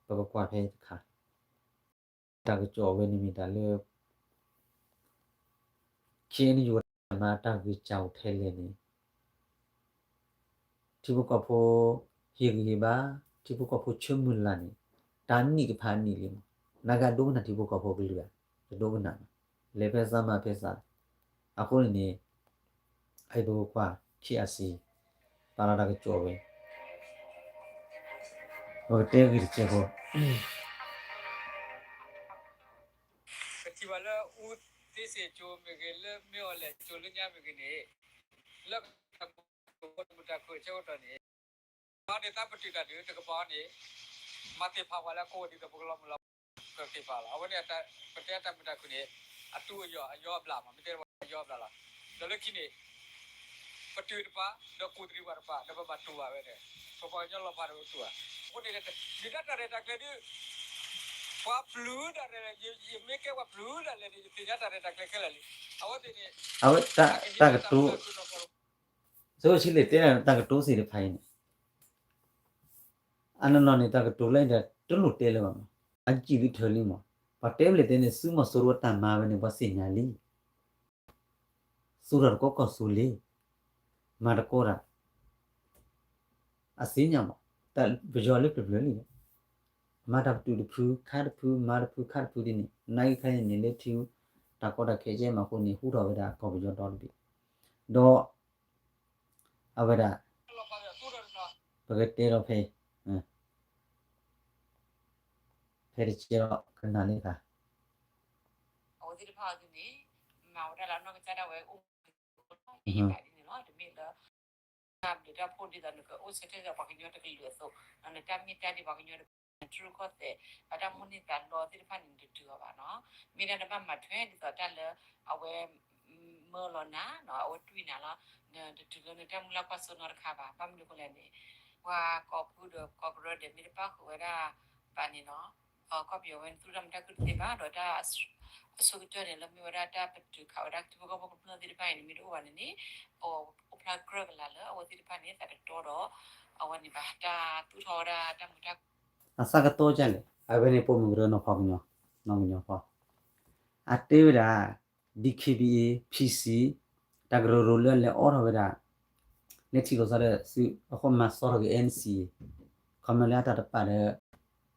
ပကကွၢ်ဖဲအံၤတခါ တၢ်ကစီၣ်ဝဲန့ၣ်မ့ၢ်တၢ်လၢ ခ့ၣ်အဲၣ်ယူၣ် မၤတၢ်ဂ့ၢ်စၢ်အိၣ်ထဲလဲၣ်န့ၣ် ထံဖိကီၢ်ဖိ ဟ့ၣ်ဂံၢ်ဟ့ၣ်ဘါ ထံဖိကီၢ်ဖိဆၢမုၢ်လၢ်န့ၣ် တၢ်နံၣ်တဖၣ်အနံၣ်လံမး နကဒိကနၣ်ထံဖိကီၢ်ဖိကလုၢ်ဧါ တဒိကနၣ်ဘၣ် လဲၤဖဲသးမၤဖဲသး အဃိန့ၣ်န့ၣ် အအံၤပကကွၢ် ခ့ၣ်အါစံ ပာ်လီၤတၢ်ကစီၣ်ဝဲ ပကတဲဂ့ၢ်တစဲးဖိ ပထံၣ်ဘၣ်လၢ အူသ့စ့ၣ်ကၠိမ့ၢ်ဂ့ၤ လၢမ့ၢ်အီၤလဲၣ်ကၠိလၢညါမ့ၢ်ဂ့ၤန့ၣ် လၢ တၢ်မုာ်တၢ်ခုၣ်အဆၢကတီၢ်န့ၣ် အဝဲန့ၣ်သးပတုာ်တၢ်ဒုးတကပၤန့ၣ် မၤသ့ၣ်ဖးပှၤလၢအကိးဒ်သိးပကလီၤမုၢ်လီၤ ကသ့ၣ်ဖးလီၤ အဝဲန့ၣ် ပတဲတၢ်မုာ်တၢ်ခုၣ်န့ၣ် အတူၢ်အယီၢ်အယီအဘျၣ်မး မ့ၢ်တဲအယီအဘျၣ်လီၤ ဒီးလၢခံန့ၣ် ပတုာ်တပၤ ဒီးကူၣ်သရံးပှၤတပၤ ဒီးပဘၣ်တူၢ်ဘၣ်ဝဲန့ၣ် ပပှၤကညီလီၤဖးဒီးတူၢ်ဘၣ် အဃိန့ၣ် ဒုးတၢ်ရဲၣ်တၢ်ကျဲၤဒုး ပှၤပျုၤဒၣ်လဲာ် ယမ့ၢ်ကဲပှၤပျုၤဒၣ်လဲာ်န့ၣ် ယသ့ၣ်ညါတၢ်ရဲၣ်တၢ်ကျဲၤခဲလၢာ်လံ အဝဲသ့ၣ်န့ၣ် အဝဲတၢ်ကတိၤ သုးခိၣ်ဆံလ့ၣ်တဲတၢ်ကတိၤသ့ၣ်တဖၣ်အံၤန့ၣ် အနီၢ်နီၢ်န့ၣ် တၢ်ကတိၤလၢအံၤဒီး တလိၣ်တဲလၢၤဘၣ်မး, အစံၣ်လံထၢၣ်လံမး, ပှၤတဲဖျါတဲန့ၣ် ဆူမီၤစိရိၤအတၢ်မၤဝဲန့ၣ် ပှၤသ့ၣ်ညါလံ, သူၣ်ထီၣ်တကီၢ်ကီၢ်သူလ့ၤ, မၤတကီတၢ်, အသ့ၣ်ညါမး, ပယီၤလၢပျၢၤပျၢၤလံ, မၤတၢ်ပတုာ်တဖု ခါတဖု မၤတဖုခါတဖုဒ်န့ၣ်, နာ်က့ခဲအံၤန့ၣ် လၢထံ တၢ်ကီတၢ်ခဲကဲမးအဃိန့ၣ် ဟူထီၣ်ဝဲဒၣ်ကီၢ်ပယီၤဒီတဘ့ၣ်, ဒီး အဝဲဒၣ် ပကတဲဒီးဖဲအံၤ ဖဲတကဲဒီးကနၣ်လၢတခါ အဝဲသ့ၣ်တဖၣ်အံၤန့ၣ် မၤဝဲဒၣ်လၢအနီၢ်ကစၢ်ဒၣ်ဝဲအိၣ်မူဒ်န့ၣ်လီၤ. တမ့ၢ်လၢ တၢ်ဘျုးတၢ်ဖှိၣ်ဒ်သိးနကအိၣ်ဆၢထၢၣ်ဒီးပှၤကညီတကလုာ်အသိး, ဒီးနတၢ်မ့ၢ်တၢ်ဒ်ပှၤကညီတကလုာ် နထူရူၢ်ကီၢ်သဲး အတၢ်မိၣ်န့ၢ်သးလီသ့ၣ်တဖၣ်န့ၣ် နတတုၤအီၤဘၣ်နီၤ. မ့ၢ်ဒၣ်နဘၣ်မၤထွဲဒ်သိးတၢ်လၢ အဝဲ မၢလီၤနၤ, အဝဲတွံၢ်နၤလီၤ. နတတုၤလၢနတၢ်မုၢ်လၢ်ကွၢ်စိနီတခါဘၣ်. ဘၣ်မနုၤအဃိလဲၣ်န့ၣ် ပှၤကီၢ်ပူၤဒီးကီၢ်ကရၢဒီးမ့ၢ်တဘၣ်ဃုာ်ဝဲဒၣ်ဘၣ်န့ၣ်နီၤ, ကီၢ်ပယီၤဝဲန့ၣ် သူၣ်တၢ်မုာ်တၢ်ခုၣ်တသ့ဘၣ်, ဒီးတၢ်အဆိကတၢၢ်န့ၣ် လၢမ့ၢ်ဝဲဒၣ်တၢ်ပတုာ်ခးဝဲဒၣ်ထံဖိကီၢ်ဖိကမျၢၢ်သ့ၣ်တဖၣ်အံၤန့ၣ် မ့ၢ်တအိၣ်ဘၣ်န့ၣ်န့ၣ် အိၣ်ဖျါကြၢးကလာ်လၢအဝဲသ့ၣ်တဖၣ်န့ၣ် သးတတီဒီး အဝဲန့ၣ်ဘၣ် တၢ်သူၣ်ထီၣ်ဝဲဒၣ်တၢ်မုာ်တၢ်ခုၣ် အသးကတီၢ်ဒ်လဲၣ်, အဝဲန့ၣ်ပိာ်မုၣ်ကရၢနီၢ်ဖီကညီ, နီၢ်ကညီဖီ, အတဲဝဲဒၣ် DKBA PC တၢ်ကရၢကရိလၢအလဲၤအိးထီၣ်ဝဲဒၣ် လဲၤထံၣ်လိာ်သးဒီးသုး အဃိမၤစီထီၣ်က့ၤ NCA ခီပညီလၢအတၢ်တပာ်ဒီး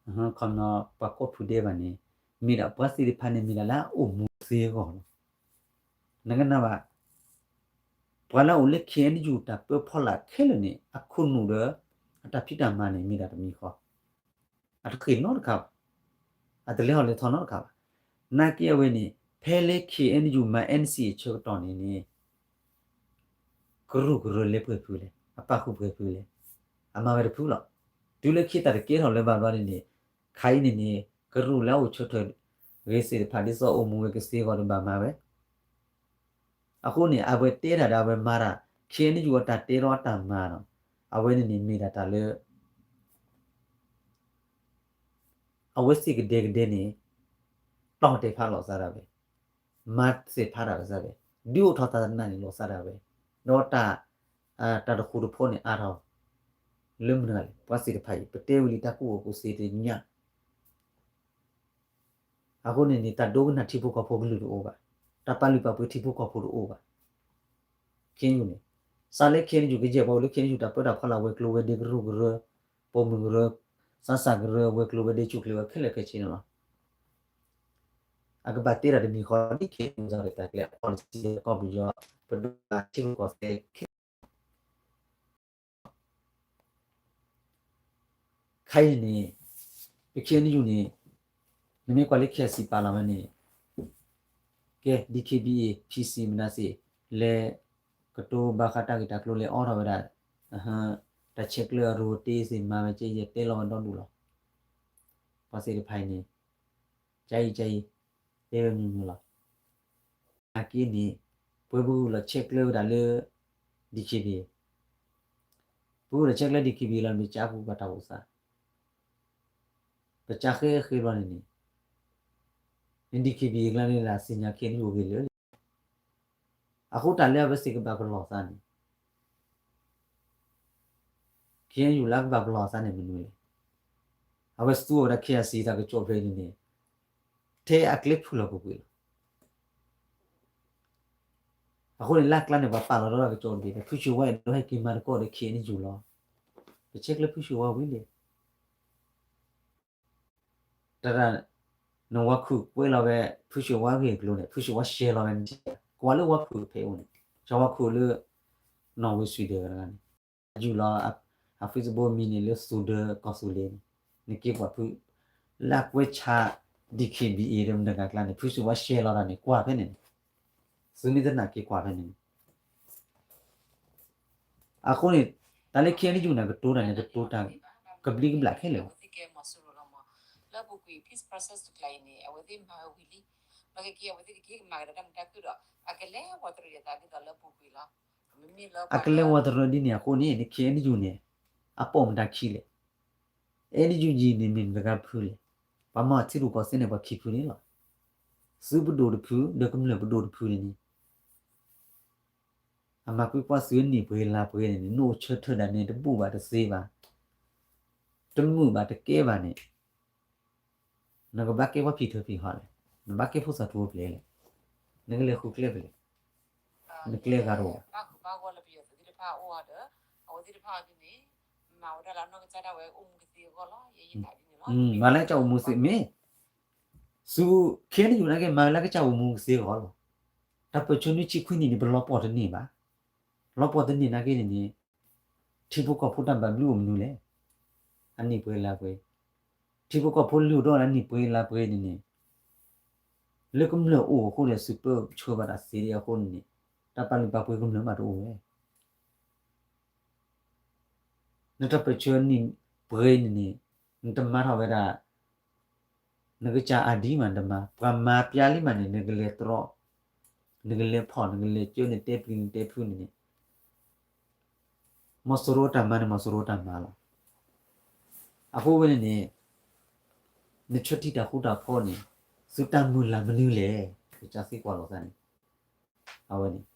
ခီပညီပှၤကိးဖုဒဲးဘၣ်န့ၣ် မ့ၢ်ဒၣ်ပှၤသ့ၣ်တဖၣ်န့ၣ်မ့ၢ်ဒၣ်လၢအအိၣ်မူသ့အဂီၢ်လီၤ. နကနၣ်ဘၣ် ပှၤလၢအအိၣ်လၢ KNU တၢ်ပၢဖီလာ်ခဲလၢာ်န့ၣ် အခိၣ်နူာ်ဒီး အတၢ်ဖံးတၢ်မၤန့ၣ် မ့ၢ်ဒၣ်တမံၤဃီ အတဃ့ၢ်နီတခါဘၣ်, အတလဲၤဟီၣ်လဲၤထီနီတခါဘၣ်. နာ်က့အဝဲန့ၣ် ဖဲလၢ KNU မၤ NCA အဆၢကတီၢ်န့ၣ်န့ၣ် ကရူၢ်ကရၢလဲၤပှဲၤဖုလဲၣ်, အပာ်ဃုာ်ပှဲၤဖုလဲၣ်, အမၤဝဲတဖုလီၤ. တုၤလၢခံတၢ်တကဲထီၣ်လၢၤဘၣ်ဘျီန့ၣ်န့ၣ် ခါအံၤန့ၣ်န့ၣ် ကရူၢ်လၢအအိၣ်ဆၢထၢၣ်ဂ့ၤသ့ၣ်တဖၣ် ဒ်သိးအိၣ်မူဝဲကသ့အဂီၢ်ဒီးဘၣ်မၤဝဲ အဃိန့ၣ် အဝဲတဲတၢ်ဒီးအဝဲမၤတၢ် KNU အတၢ်တဲဒီးအတၢ်မၤနီၤ အဝဲန့ၣ်န့ၣ်မ့ၢ်ဒၣ်တၢ်လၢ အဝဲသ့ၣ်ကဒဲကဒဲန့ၣ် တီၢ်တဲာ်ဖးလိာ်သးဒၣ်ဝဲ, မၤသ့ၣ်ဖးတၢ်လိာ်သးဝဲ, ဒုးအိၣ်ထီၣ်သးတနၢ်န့ၣ်လိာ်သးဒၣ်ဝဲ, ဒီးတၢ် တၢ်တဃူတဖိးန့ၣ်အါထီၣ် လၢမနုၤလဲၣ် ပှၤသ့ၣ်တဖၣ်အံၤ ပတဲဝံၤလံတၢ်ကူၣ်ဘၣ်ကူၣ်သ့တညၣ် အဃိန့ၣ်န့ၣ် တၢ်ဒိကနၣ်ထံဖိကီၢ်ဖိကလုာ်တအိၣ်ဘၣ်, တၢ်ပာ်လုၢ်ပာ်ပှ့ၤထံဖိကီၢ်ဖိတအိၣ်ဘၣ်. KNU န့ၣ် စးလၢ KNU ကယဲၢ်ပှၤအိၣ်လၢ KNU တၢ်ပၢတၢ်ဖီလာ်ဝဲၤကျိၤဝဲၤဒ့ကရူၢ်ကရၢ, ပိာ်မုၣ်ကရၢ, စးစၢ်ကရၢ ဝဲၤကျိၤဝဲၤဒ့ ဆူၣ်ချ့ဝဲခဲလၢာ်ခဲဆ့န့ၣ်လီၤ. အကဘၣ်တဲတၢ်တမံၤဃီ ဒ် KNU တၢ်ကျဲ policy ကီၢ်ပယီၤ ပဒိၣ်တၢ်ထံဖိကီၢ်ဖိခဲ ခါအံၤန့ၣ် ပ KNU န့ၣ် နမ့ၢ်ကွၢ်လၢ KIC ပာ်လီၤဝဲန့ၣ် ကဲ DKBA PC မနုၤသ့ၣ် လဲၤကတိၤဘၣ်ဃးတၢ်ဂ့ၢ်တၢ်ကျိၤလဲၤအိးထီၣ်ဝဲဒၣ် တၢ်ဆဲးကျၢအရူၢ်တ့သ့ၣ်မၤဝဲကဲ ယတဲလီၤဝဲဒီဒူၣ်လီၤ. ပှၤသ့ၣ်တဖၣ်အံၤန့ၣ် ကအံၤကအံၤ တဲဝဲမံၤမံၤလီၤ. နာ်က့န့ၣ် ပဝဲပဂုာ်လီၤဆဲးကျၢဝဲဒၣ်လၢ DKBA ပဂုာ်လီၤဆဲးကျၢ DKBA လီၤန့ၣ် ပကးပူၤပှၤတၢ်အိၣ်သး ပကးဃဲဃဲဘျီန့ၣ်န့ၣ် န DKBA ကျါန့ၣ် လၢသ့ၣ်ညါ KNU ဂ့ၤလၢာ်လံ. အဃိတၢ်လၢအဝဲသ့ၣ်ကဘၣ်ပလီၢ်သးန့ၣ် KNU လၢအကဘၣ်ပလီၢ်သးန့ၣ်မနုၤလဲၣ်. အဝဲသူအီၤဝဲဒၣ် KIC တၢ်ကစီၣ်ဖျၢၣ်အံၤန့ၣ်န့ၣ် ထဲအကျဲဖုၣ်လီၤကွ့ၢ်ကွ့ၢ်လီၤ. အဃိန့ၣ် လၢအကျါန့ၣ် ပှၤပာ်လီၤဒီးတၢ်ကစီၣ်တဘ့ၣ် ဖုၣ်ဆ့ၣ်ဝါအဲၣ်ဒိးဟဲက့ၤမၤသကိးဒီး KNU လီၤ. ပဆဲးကျၢဖုၣ်ဆ့ၣ်ဝါဝံၤလံ တၢ် နဝါခုၣ်ကွဲးလီၤဝဲ ဖုၣ်ဆ့ၣ်ဝါဂ့ၢ်အကျိၤန့ၣ် ဖုၣ်ဆ့ၣ်ဝါရှဲလီၤဝဲန့ၣ် ကွၢ်လၢဝါခုၣ်ဖဲအိၣ်န့ၣ် စီၤဝါခုၣ်လၢ နီၣ်ဝ့ Sweden တဂၤန့ၣ် ယူၢ်လီၤ အ Facebook မံၤန့ၣ်လၢသူၣ်ဒၢကီၢ်သူလ့ၤန့ၣ် နက့ၤကွၢ်ဖုၣ် လၢအကွဲးဆါ DKBA ဒီးမတၤဂၤကျါန့ၣ် ဖုၣ်ဆ့ၣ်ဝါရှဲလီၤတၢ်န့ၣ် ကွၢ်ဖဲန့ၣ်န့ၣ် သုမ့ၢ်တနာ်က့ၤကွၢ်ဖဲန့ၣ်န့ၣ် အဃိန့ၣ် တၢ်လၢ KNU န့ၣ် ကတိၤတၢ်န့ၣ် ကတိၤတၢ် ကဘျံးကဘျၣ်ခဲလၢာ်လီၤ. လၢအပူၤကွံာ် peace process တကျါအံၤန့ၣ် အဝဲသ့ၣ်မၤဝံၤလံ. ဘျီကက့ၤအဝဲသ့ၣ်ကက့ၤကမၤကဒီးတၢ်မုာ်တၢ်ခုၣ်ဒီး အကလဲၤဝီၤတရံးအသးဒ်သိးလၢအပူၤကွံာ်လီၤ. အကလဲၤဝီၤတရံးဒ်န့ၣ်အဃိန့ၣ် န KNU န့ၣ် အပိာ်မတၤခံလဲၣ်. NUG န့ၣ်မ့ၢ်မတၤဂၤဖုလဲၣ်. ပှၤမၤထံရူၢ်ကီၢ်သဲးန့ၣ် ပှၤခံဖုန့ၣ်လီၤ. သုးပဒိၣ်တဖု ဒီးကမျၢၢ်ပဒိၣ်တဖုန့ၣ်န့ၣ် အမၤကွံာ်ကွၢ်သုးနံၣ်ပှဲၤလါပှဲၤန့ၣ်န့ၣ် နအိၣ်ဆၢထၢၣ်ဒၣ်န့ၣ် တဘူၣ်ဘၣ်တသ့ဘၣ်, တမုာ်ဘၣ်တကဲဘၣ်န့ၣ် နကဘၣ်ကဲပှၤဖံးထၢဖံးဟီလဲၣ်, နဘၣ်ကဲဖိသၣ်ထူဖိဖျဲးလဲၣ်, နကလဲၤဃုကျဲဖဲလဲၣ်, နကျဲဂၤတအိၣ်ဘၣ်. မၤလၢကစၢ်အိၣ်မူသ့မ့ၢ် သုး KNU နာ်က့ မၤလၢကစၢ်အိၣ်မူကသ့အဂီၢ်လီၤ. တၢ်ပၢၢ်ဆၢနွံဆံခွံနံၣ်န့ၣ် ပလီၤပှီၢ်တန့ၢ်ဘၣ်. လီၤပှီၢ်တန့ၢ်နာ်က့န့ၣ်န့ၣ် ထံဖိကီၢ်ဖိတၢ်ဘၣ်ဘျုးအိၣ်မနုၤလဲၣ်. အနံၣ်ပှဲၤလါပှဲၤ, ထံဖိကီၢ်ဖိလုၢ်အီၣ်ဒီးအနံၣ်ပှဲၤလါပှဲၤန့ၣ်န့ၣ်, လၢကမျၢၢ်အိၣ်အဃိဒီး သုးပၢဆှၢဘၣ်တၢ်သ့ဒ်အဃိန့ၣ်န့ၣ်, တၢ်ပာ်လုၢ်ပာ်ပှ့ၤကမျၢၢ်မးတအိၣ်ဝဲ နတၢ်ပၢဆှၢနံၣ်ပှဲၤန့ၣ်န့ၣ်, နတမၤထီၣ်ဝဲဒၣ် နကစၢ်အါဒံးမးနတမၤ, ပှၤမၤပျါလံမးန့ၣ် နကလဲၤတြီ, နကလဲၤဖီၣ် နကလဲၤကၢ နတဲပျံၤနတဲဖုးန့ၣ်န့ၣ်, မီၤစိရိၤတၢ်မၤန့ၣ် မီၤစိရိၤတၢ်မၤလီၤ. အဃိဝဲန့ၣ်န့ၣ်, နဆၢထံၣ်တၢ်ဃူတၢ်ဖိးန့ၣ်, သုတၢ်မုၢ်လၢ်မနုၤလဲၣ်, ကစၢ်သံကွၢ်လိာ်သးန့ၣ်, အဝဲန့ၣ်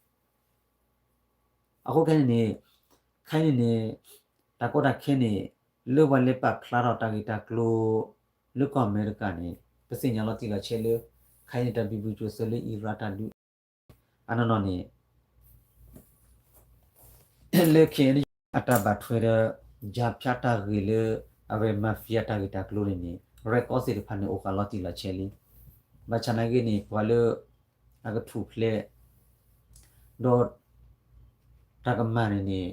အဃိခဲန့ၣ်န့ၣ်, ခဲအံၤန့ၣ်န့ၣ်, တၢ်ကီတၢ်ခဲန့ၣ်, လၢပှၤလဲၤပာ်ဖျါထီၣ်တၢ်ဂ့ၢ်တၢ်ကျိၤ, လၢကီၢ်အမဲရကၤန့ၣ်, ပသ့ၣ်ညါလီၤတံၢ်လီၤဆဲးလၢ, ခဲအံၤန့ၣ်တၢ်ဘံဘူကၠိသၢလၢအံရၣ်တၢ်ဒုး, အနီၢ်နီၢ်န့ၣ် လၢ K N U အတၢ်ဘၣ်ထွဲဒီး ယၤဖၠါတၢ်ဂ့ၢ်လၢ အဝဲ mafia တၢ်ဂ့ၢ်တၢ်ကျိၤန့ၣ်န့ၣ် record သ့ၣ်တဖၣ်န့ၣ် အိၣ်ဃာ်လီၤတံၢ်လီၤဆဲးလံ. ဘၣ်ဆၣ်နာ်က့န့ၣ် ပှၤလၢ အကထူၣ်ဖျဲး ဒီး တၢ်ကမၣ်န့ၣ်န့ၣ်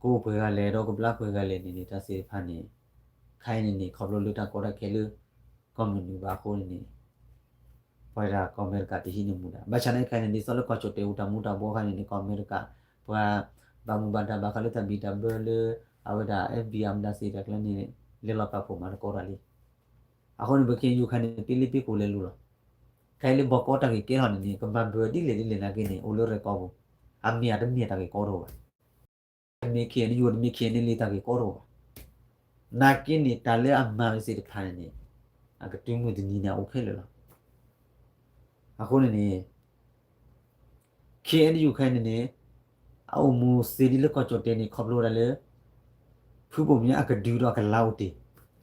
ကအိၣ်ပှဲၤဂၤလဲၣ် ဒီးကဘျါပှဲၤဂၤလဲၣ်န့ၣ်န့ၣ် တၢ်သ့ၣ်တဖၣ်န့ၣ် ခဲအံၤန့ၣ်န့ၣ် ခီဖျိလၢတၢ်ကီတၢ်ခဲလၢ ကီၢ်မုၢ်နုာ်ဘၣ်အဃိန့ၣ်န့ၣ် ပဝဲဒၣ်ကီၢ်အမဲရကၤတဟံးန့ၢ်မူဒါ ဘၣ်ဆၣ်နာ်က့ခဲအံၤန့ၣ် ဒ်သိးလၢကီၢ်ကၠီၣ်တဲၣ်အူတၢ်မူတၢ်ဘှီးခါန့ၣ်န့ၣ် ကီၢ်အမဲရကၤ ပှၤဘၣ်မူဘၣ်ဒါဘၣ်ဃးလၢတၢ်ဘံၣ်တၢ်ဘၢလၢ အဝဲဒၣ် F B I မူဒါသ့ၣ်တဖၣ်ကျဲန့ၣ် လဲၤလီၤပာ်ဖှိၣ်မၤသကိးတၢ်လံ. အဃိန့ၣ် ပက့ၤယူၤခါန့ၣ် ပ့လ့ပ့ကိးလဲၤလိၤလီၤ. ခဲအံၤလၢဘီကီတၢ်ဂ့ၢ်ကဲထီၣ်န့ၣ်န့ၣ် ကဘၣ်ဘၢဒ်လဲၣ်ဒ်လဲၣ်နာ်က့န့ၣ် အိၣ်လၢ record ပူၤ အမ့ၢ်အတမ့ၢ်တၢ်ဂ့ၢ်ကီတအိၣ်ဘၣ်. တမ့ၢ် K N U တမ့ၢ် K N L A တၢ်ဂ့ၢ်ကီတအိၣ်ဘၣ်. နာ်က့န့ၣ် တၢ်လၢအမၤဝဲသ့ၣ်တဖၣ်န့ၣ်န့ၣ် အကတုၤမုၢ်တနံၤန့ၣ် အအိၣ်ခဲလၢာ်လီၤ. အဃိန့ၣ်န့ၣ် K N U ခဲအံၤန့ၣ်န့ၣ် အအိၣ်မူသ့ဒ်လၢကီၢ်ကၠီၣ်တဲၣ်န့ၣ် ခီဖျိဝဲဒၣ်လၢ ဖုဘိၣ်မၠါအကဒုဒီးအကလါအိၣ်တ့ၢ်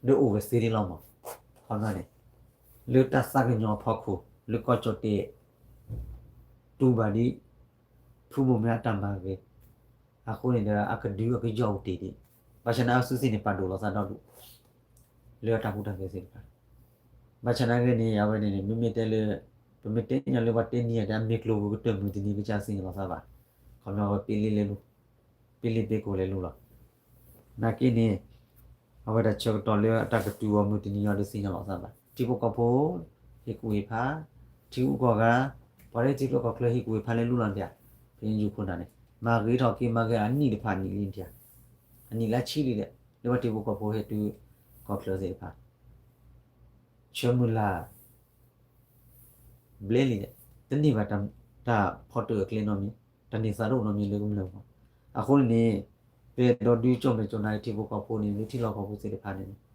ဒီးအိၣ်ဝဲသ့ဒ်လီၤမး. ခီပညီန့ၣ် လၢတၢ်သးကညီၤအဖီခိၣ် လၢကီၢ်ကၠီၣ်တဲၣ် တူၢ်ဘၣ်ဒ် ဖုဘိၣ်မၠါအတၢ်မၤဂ့ၤ အဃိန့ၣ်ဒီး အကဒုအကယီၢ်အိၣ်တ့ၢ်ဒံး, ဘၣ်ဆၣ်န့ၣ်အစုသ့ၣ်န့ၣ် ပာ်ဒိၣ်လီၤသးဒီဒူၣ် လၢအတၢ်ဟူးတၢ်ဂဲၤသ့ၣ်တဖၣ်. ဘၣ်ဆၣ်နာ်က့န့ၣ် အဝဲန့ၣ်န့ၣ် မ့မ့ၢ်တဲလၢ ပမ့ၢ်တဲညီလၢပှၤတဲနံၤအံၤ အမ့ၢ်ကျိၤပူၤကတၢၢ်မုၢ်တနံၤ ကစၢ်စံၣ်ညီၣ်လီၤသးဘၣ်. ခီပညီဝဲပ့လ့လဲၤလိၤ ပ့လ့ပ့ကိးလဲၤလိၤလီၤ. နာ်က့န့ၣ် အဝဲဒၣ်ဆၢကတီၢ်လၢအတၢ်ကတုၤအီၤမုၢ်တနံၤအံၤဒီးစံၣ်ညီၣ်လီၤသးဘၣ်. ထံဖိကီၢ်ဖိ ဟ့ၣ်ကူၣ်ဟ့ၣ်ဖး ထံဂုၤကီၢ်ဂၤ ပှၤလၢထံချၢကီၢ်ချၢဟ့ၣ်ကူၣ်ဟ့ၣ်ဖးလဲၤလိၤလီၤဒၣ်. ပယူၤခိၣ်နၢ်န့ၣ် မၤဂ့ၤထီၣ်က့ၤမၤဂ့ၤအနံၣ်တဖၣ်နံၣ်လံဒၣ်, အနံၣ်လၢဆံလံဒၣ် လၢပှၤထံဖိကီၢ်ဖိဟဲတုၤ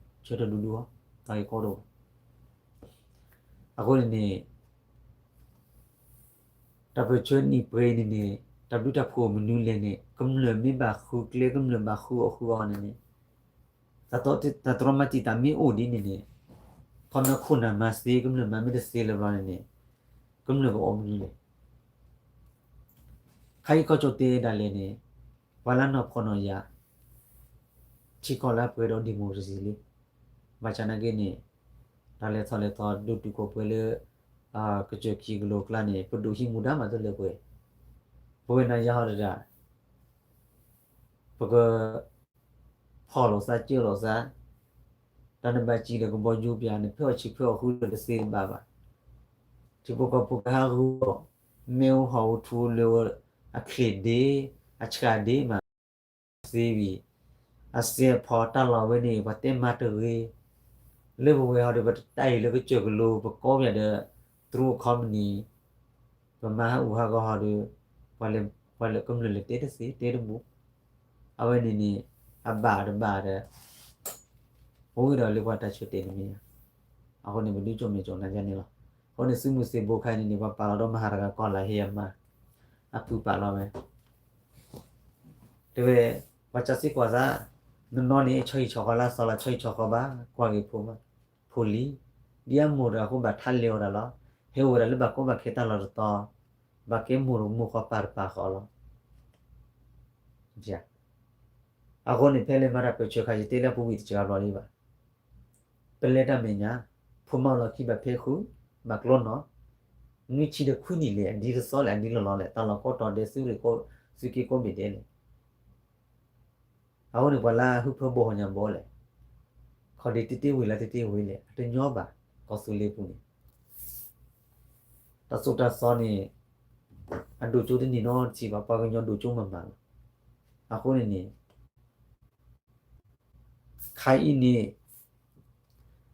ကီၢ်ချၢသ့ၣ်တဖၣ် ဆၢမုၢ်လၢ် ဘျဲလံဒၣ်, တန့ၢ်ဘၣ်တၢ်ဖီတၢၣ်အကျဲနီတမံၤ, တၢ်န့ၢ်သါတအိၣ်နီတမံၤလၢကမျၢၢ်အဂီၢ်. အဃိန့ၣ်န့ၣ် ပအဲၣ်ဒိးဒုးကၠီၣ်မဲာ်ကၠီၣ်နါထံဖိကီၢ်ဖိန့ၣ် လၢထံလီၢ်ကီၢ်ပူၤသ့ၣ်တဖၣ်န့ၣ် ဆၢထၢၣ်ဒူဒူအီၤ တၢ်ဂ့ၢ်ကီတအိၣ်ဘၣ်. အဃိန့ၣ်န့ၣ် တၢ်ပၢၢ်ဆၢနံၣ်ပှဲၤအံၤန့ၣ်န့ၣ် တၢ်ဘျုးတၢ်ဖှိၣ်မနုၤလဲၣ်န့ၣ် ကမျၢၢ်မ့ၢ်ဘၣ်ဃုကျဲ ကမျၢၢ်ဘၣ်ဃုအီၣ်ဃုအီန့ၣ်န့ၣ် တၢ်တြီမၤတံာ်တာ်မ့ၢ်အိၣ်ဒ်န့ၣ်န့ၣ် ခီပညီခိၣ်နၢ်မၤသ့ ကမျၢၢ်မၤမ့ၢ်တသ့လၢၤဘျီန့ၣ်န့ၣ် ကမျၢၢ်ကအိၣ်မနုၤလဲၣ်. ခဲအံၤကီၢ်ကၠီၣ်တဲၣ်ဒၣ်လဲာ်န့ၣ် ပှၤလၢနီၢ်ဖှီၣ်နီၢ်ယာ် ထံကီၢ်လၢအပှဲၤဒီး democracy လံ. ဘၣ်ဆၣ်နာ်က့န့ၣ် တၢ်လဲၤထီၣ်လဲၤထီ ဒိၣ်တုာ်ခိၣ်ပှဲၤလၢ ကစၢၢ်ခံကလိၤအကျါန့ၣ် ပဒိၣ်ဟံးမူဒါမးတလၢပှဲၤ, ပဝဲနၤယၤဟီတဒၣ် ပက ဖီၣ်လိာ်သးစၢလိာ်သး, တၢ်နဘၣ်စံးဒီးကဘီယူၤပျၢ်န့ၣ် ဖဲအီၣ်ဆံးဖဲအီၣ်ဃုဒီးတသ့တဘၣ်ဘၣ်. ထံဖိကီၢ်ဖိကဟးဂူာ်အီၤ, မ့ၢ်အိၣ်ဟီၣ်အိၣ်ထူလၢ အချံၣ်ဒ့ အဆှၣ်ဒ့မး သ့ဝံၤ အစဲးဖီၣ်တၢ်လီၢ်ဝဲန့ၣ် ပှၤတဲမၤတဂ့ၤ, လၢပဝဲဟီဒီး ပတတၢ်အံၤလၢကစၢၢ်ကလိၤ ပကီပၠးဒီး through company ပမၤဟးဂူာ်ဟးဂီၤဟီဒီး ပှၤလၢကမျၢၢ်လဲၤတဲတသ့တဲတဘူး, အဝဲန့ၣ်န့ၣ် အဘၣ်တဘၣ်ဒီး အိၣ်ဂ့ၤဒီးလၢပှၤတၢ်ဆၢတဲာ်န့ၣ်မ့ၢ်ဧါ. အဃိန့ၣ် ပဒုးကၠီၣ်မဲာ်ကၠီၣ်နါယါန့ၣ်လီၤ. အဃိန့ၣ် သုးမုၢ်သံၣ်ဘိခဲအံၤန့ၣ်န့ၣ် ပှၤပာ်လီၤဒီးမၤဟးတဂၤကီၢ်လၢဟ့ၣ်အမါ အဖုပာ်လီၤဝဲ တဲဝဲ ပှၤကစၢ်သံကွၢ်သး, နနီၢ်န့ၣ် ဆီဟံၣ်ဆီဃီလၢအသီလီၤ ဆီဟံၣ်ဆီဃီဘၣ် ကွၢ်က့ၤဖိမး, ဖိလံ, ဒ်အမိၢ်တဂၤအဃိဘၣ်ထါလဲၤအီၤဒၣ်လီၤ, ဟဲအိၣ်ဝဲဒၣ်လၢဘၣ်ကီဘၣ်ခဲတၢ်လီၢ်တတီၤ, ဘၣ်ကဲမိၢ်တမိၢ်ဃီပၢ်တပၢ်ဃီလီၤ. အဃိန့ၣ် ဖဲလဲၤမၤတၢ်ပၢၢ်ဆၢခါ ယတဲလၢပူၤဝံၤတစှၤဘျီလံဘၣ် ပလဲၤတၢ်မဲာ်ညါ, ဖိမါလီၢ်ခံဘၣ်ဖဲဃု, ဘၣ်ကျီနီၢ်, နွံဆံဒီးခွံနံၣ်လဲၣ်, အဒ်တသီလဲၣ်, အဒ်လီၢ်လီၢ်လဲၣ်, တၢ်လီၢ်ကိးတီၤဒဲး သုးရ့ၣ်ကိး, သုးက့ကိးဘ့ၣ်ဒဲးလဲၣ်. အဃိန့ၣ် ပှၤလၢအဟၢဖၢဘီဟီညါဘီလဲၣ်, ခီၣ်ဒ့တ့တ့ဝံၤလၢတ့တ့ဝံၤလဲၣ်, အတညီဘၣ်, ကီၢ်သူလ့ၤပူၤန့ၣ် တၢ်သိၣ်တၢ်သီန့ၣ် အဒိၣ်ကၠိတန့ၢ်နီတထံၣ်ဘၣ်, ပှၤကညီဒိၣ်ကၠိမၤမၤလီၤ. အဃိန့ၣ်န့ၣ် ခါအံၤန့ၣ်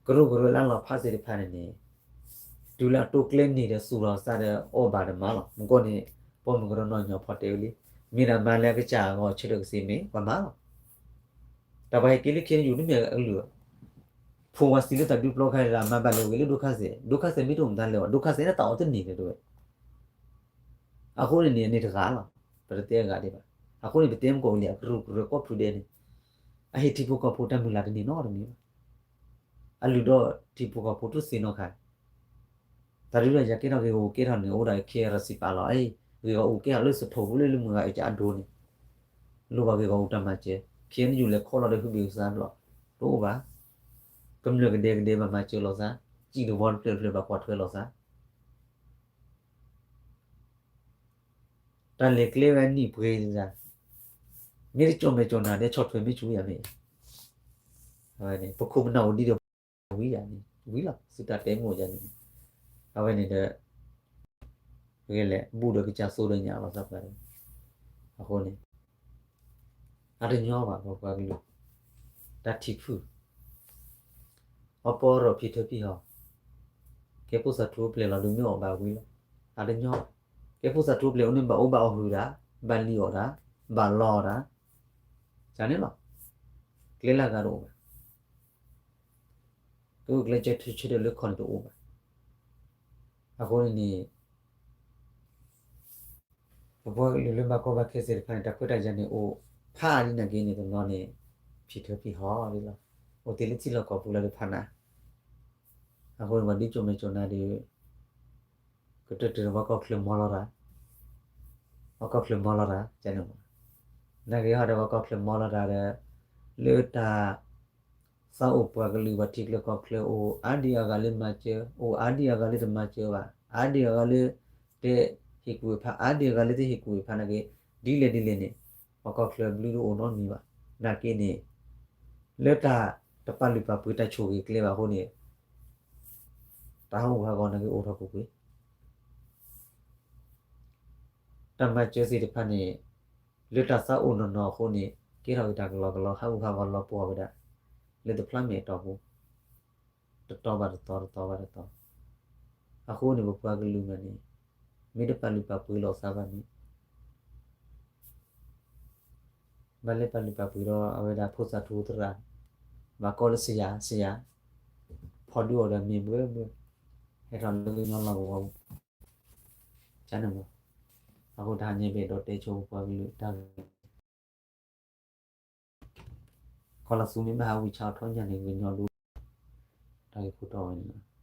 ကရူၢ်ကရၢလၢလီၤဖးသ့ၣ်တဖၣ်န့ၣ်န့ၣ် တုၤလၢအတိာ်ကျဲန့ၣ်ဒီးသူၣ်လီၤသးဒီးအီၣ်ဘၣ်ဒီးမၤလီၤ. မ့ၢ်ကီၢ်န့ၣ် ပိာ်မုၣ်ကရၢနီၢ်ညီဖီတဲဝဲလံ, မ့ၢ်ဒၣ်မၤလၢအကစၢ်အဂီၢ်ဆၢထၢၣ်ကသ့မ့ၢ် ပှၤမၤလီၤ. တၢ်ပှၤဟဲက့ၤလၢ ခ့ၣ်အဲၣ်ယူၣ် တမ့ၢ်အကလုၢ်ဘၣ်, ဖိဝၤစံးလၢတၢ်ဒုးပျီခါဒီး မၤဘၣ်လဲၤဝဲလၢဒိခါစဲး, ဒိခါစဲးမ့ၢ်တအိၣ်မတၤလဲၤဘၣ်, ဒိခါစဲးန့ၣ်တၢ်အီၣ်တန့ၢ်န့ၣ်တဝဲ အဃိန့ၣ်န့ၣ် အန့ၣ်တဂၤလီၤ, ပတတဲအဂၤဒံးဘၣ်. အဃိန့ၣ် ပတဲမ့ၢ်ကီၢ်ဝံၤလံ အကရူၢ်ကရၢကီၢ်ဖုဒဲးန့ၣ် အဟ့ၣ်ထံဖိကီၢ်ဖိတၢ်မုၢ်လၢ်တန့ၢ်နီတမံၤဘၣ်. အလုၢ်ဒီးထံဖိကီၢ်ဖိတသ့ၣ်နီတခါ, တၢ်ဒုးဒီးယၤကဲထီၣ်ဂ့ၢ်ဂီၢ်အိၣ်ကဲထီၣ်န့ၣ် အိၣ်ဒၣ် ခ့ၣ်အဲၣ်ယူၣ် စံးပာ်လီၤ, ဂ့ၢ်ဂီၢ်အိၣ်ကဲထီၣ်လၢစထိၣ်ပူၤလၢလၢမုၢ်ဂၤအံၤကအဒိန့ၣ် လိၣ်ဘၣ်ဂ့ၢ်ဂီၢ်အိၣ်တၢ်မၤစၢၤ, ခ့ၣ်အဲၣ်ယူၣ် လဲၤခီလီၤဒီးဟုဘ့ၣ်ကစၢ်ဘျီ, တအိၣ်ဘၣ်. ကမျၢၢ်ကဒဲကဒဲဘၣ်မၤစၢၤလိာ်သး, စံၣ်တဝီတဖျၢၣ်တဖျၢၣ်ဘၣ်ကွၢ်ထွဲလိာ်သး တၢ်လဲၤကျဲဝဲနံၣ်ပှဲၤန့ၣ်, မ့ၢ်တကၠီၣ်မဲာ်ကၠီၣ်နၤဒဲး ဆီၣ်ထွဲမ့ၢ်ဆူယၤမ့ၢ်, ပခိၣ်ပနၢ်အိၣ်ဒံးဒီးဝံၤယၤန့ၣ် ဝံၤလီၤ သုတၢ်တဲမိၢ်ယၤန့ၣ်, အဝဲန့ၣ်ဒီး ဂဲၤလဲၣ် ဘူၣ်ဒီးကစၢ်သိဒီးညၣ်လီၤသးပှၤ, အဃိန့ၣ် အတညီဘၣ် ပပှၤကလုာ်, တၢ်ထံၣ်ဖုၣ် အီပီရီၣ်ဖံးထၢဖံးဟီၣ်, ကဲဖိသၣ်ထူအိၣ်ဖျဲၣ်လီၤဒီးမ့ၢ်အီၣ်ဘၣ်ဝံၤလီၤ, အတညီဘၣ်, ကဲဖိသၣ်ထူအိၣ်ဖျဲၣ်အိၣ်န့ၣ် ဘၣ်အိၣ်ဘၣ်အီၣ်ဟုၣ်တၢ်, ဘၣ်လံၣ်အီၣ်တၢ်, ဘၣ်လီအီၣ်တၢ်, န့ၣ်လီၤ, ကျဲလၢအဂၤတအိၣ်ဘၣ်, ကဂုာ်ကျဲးစၢးဆၢထၢၣ်လၢခီၣ်န့ၣ်တအိၣ်ဘၣ်, အဃိန့ၣ်န့ၣ် ပပှၤကလုာ်လၢဘၣ်ကီဘၣ်ခဲသ့ၣ်တဖၣ်န့ၣ် တၢ်ခွဲးတၢ်ယာ်န့ၣ်အိၣ်ဖးဒ်န့ၣ်က့ၤန့ၣ် တနီၤန့ၣ် ဖံးထၢဖံးဟီၣ်ဒ်လီၤ, အိၣ်တ့ၢ်လၢထံလီၢ်ကီၢ်ပူၤလၢတဖၣ်နၤ, အဃိန့ၣ် ပှၤဒ်ကၠိၣ်မဲာ်ကၠီၣ်နၤဒီး ကတၢၢ်တၢၢ်ပှၤကီၢ်ချၢမီလီၤတၢ်, ပှၤကီၢ်ချၢမီလီၤတၢ်, နာ်က့ၤဟီဒီးပှၤကီၢ်ချၢမီလီၤတၢ်ဒီး လၢတၢ် သးအိၣ်ပှၤကလုာ် ပှၤထံချၢကီၢ်ချၢအိၣ် အါဒံအါဂၤလၢမၤစၢၤ, အိၣ်အါဒံအါဂၤလၢတမၤစၢၤဘၣ်, အါဒံအါဂၤလၢ တဟ့ၣ်ကူၣ်ဝဲဖး, အါဒံအါဂၤလၢတဟ့ၣ်ကူၣ်ဝဲဖးနာ်က့ၤ, ဒ်လဲၣ်ဒ်လဲၣ်န့ၣ် ပှၤကီၢ်ချၢဘျုးတအိၣ်နီတမံၤဘၣ်. နာ်က့ၤန့ၣ် လၢတၢ်တပာ်လုၢ်ပာ်ပှ့ၤတၢ်ဆိၣ်ဂ့ၤကျဲဘၣ်အဃိန့ၣ် တၢ်ဟးဂူာ်ဟးဂီၤနာ်က့ၤအိၣ်ထီၣ်ပူၤကွံာ် တၢ်မၤစၢၤသ့ၣ်တဖၣ်န့ၣ် လၢတၢ်သးအိၣ်နီၢ်နီၢ်အဃိန့ၣ် ကဲထီၣ်က့ၤတၢ်ကလီကလီ ဟးဂူာ်ဟးဂီၤလီၤပှီၢ်ဝဲဒၣ် လၢတဖျါမဲာ်အတီၢ်ပူၤ တတီၤဘၣ်တတီၤ တတီၤဘၣ်တတီၤ. အဃိန့ၣ် ပပှၤကလုာ်မ့ၢ်န့ၣ် မ့ၢ်တပာ်လုၢ်ပာ်ပှ့ၤလိာ်သးဘၣ်န့ၣ် ဘၣ်လဲၤပာ်လုၢ်ပာ်ပှ့ၤဒီးအဝဲဒၣ်ဖိသၣ်ထူသရၣ်, ဘၣ်ကိးလၢစယၤ စယၤ, ဖီဒုးအီၤဒီးမ့ၢ်ဘျၢဘျၢ, ဟဲထီၣ်လၢကညီလီၢ်ကဝီၤပူၤ, ကန့ၣ်မး, အဃိတဟါညါဘၣ်ဒီးတဲဆိပပှၤကလုာ်တၢ်ဂ့ၢ် ကီၢ်လီၤသူမ့ၢ်ဘၣ်ဟးဝံဆါအီၤထီၣ်ညါန့ၣ် ကညီဒိၣ် တၢ်ဂ့ၢ်ခိၣ်တီဝဲန့ၣ်လီၤ.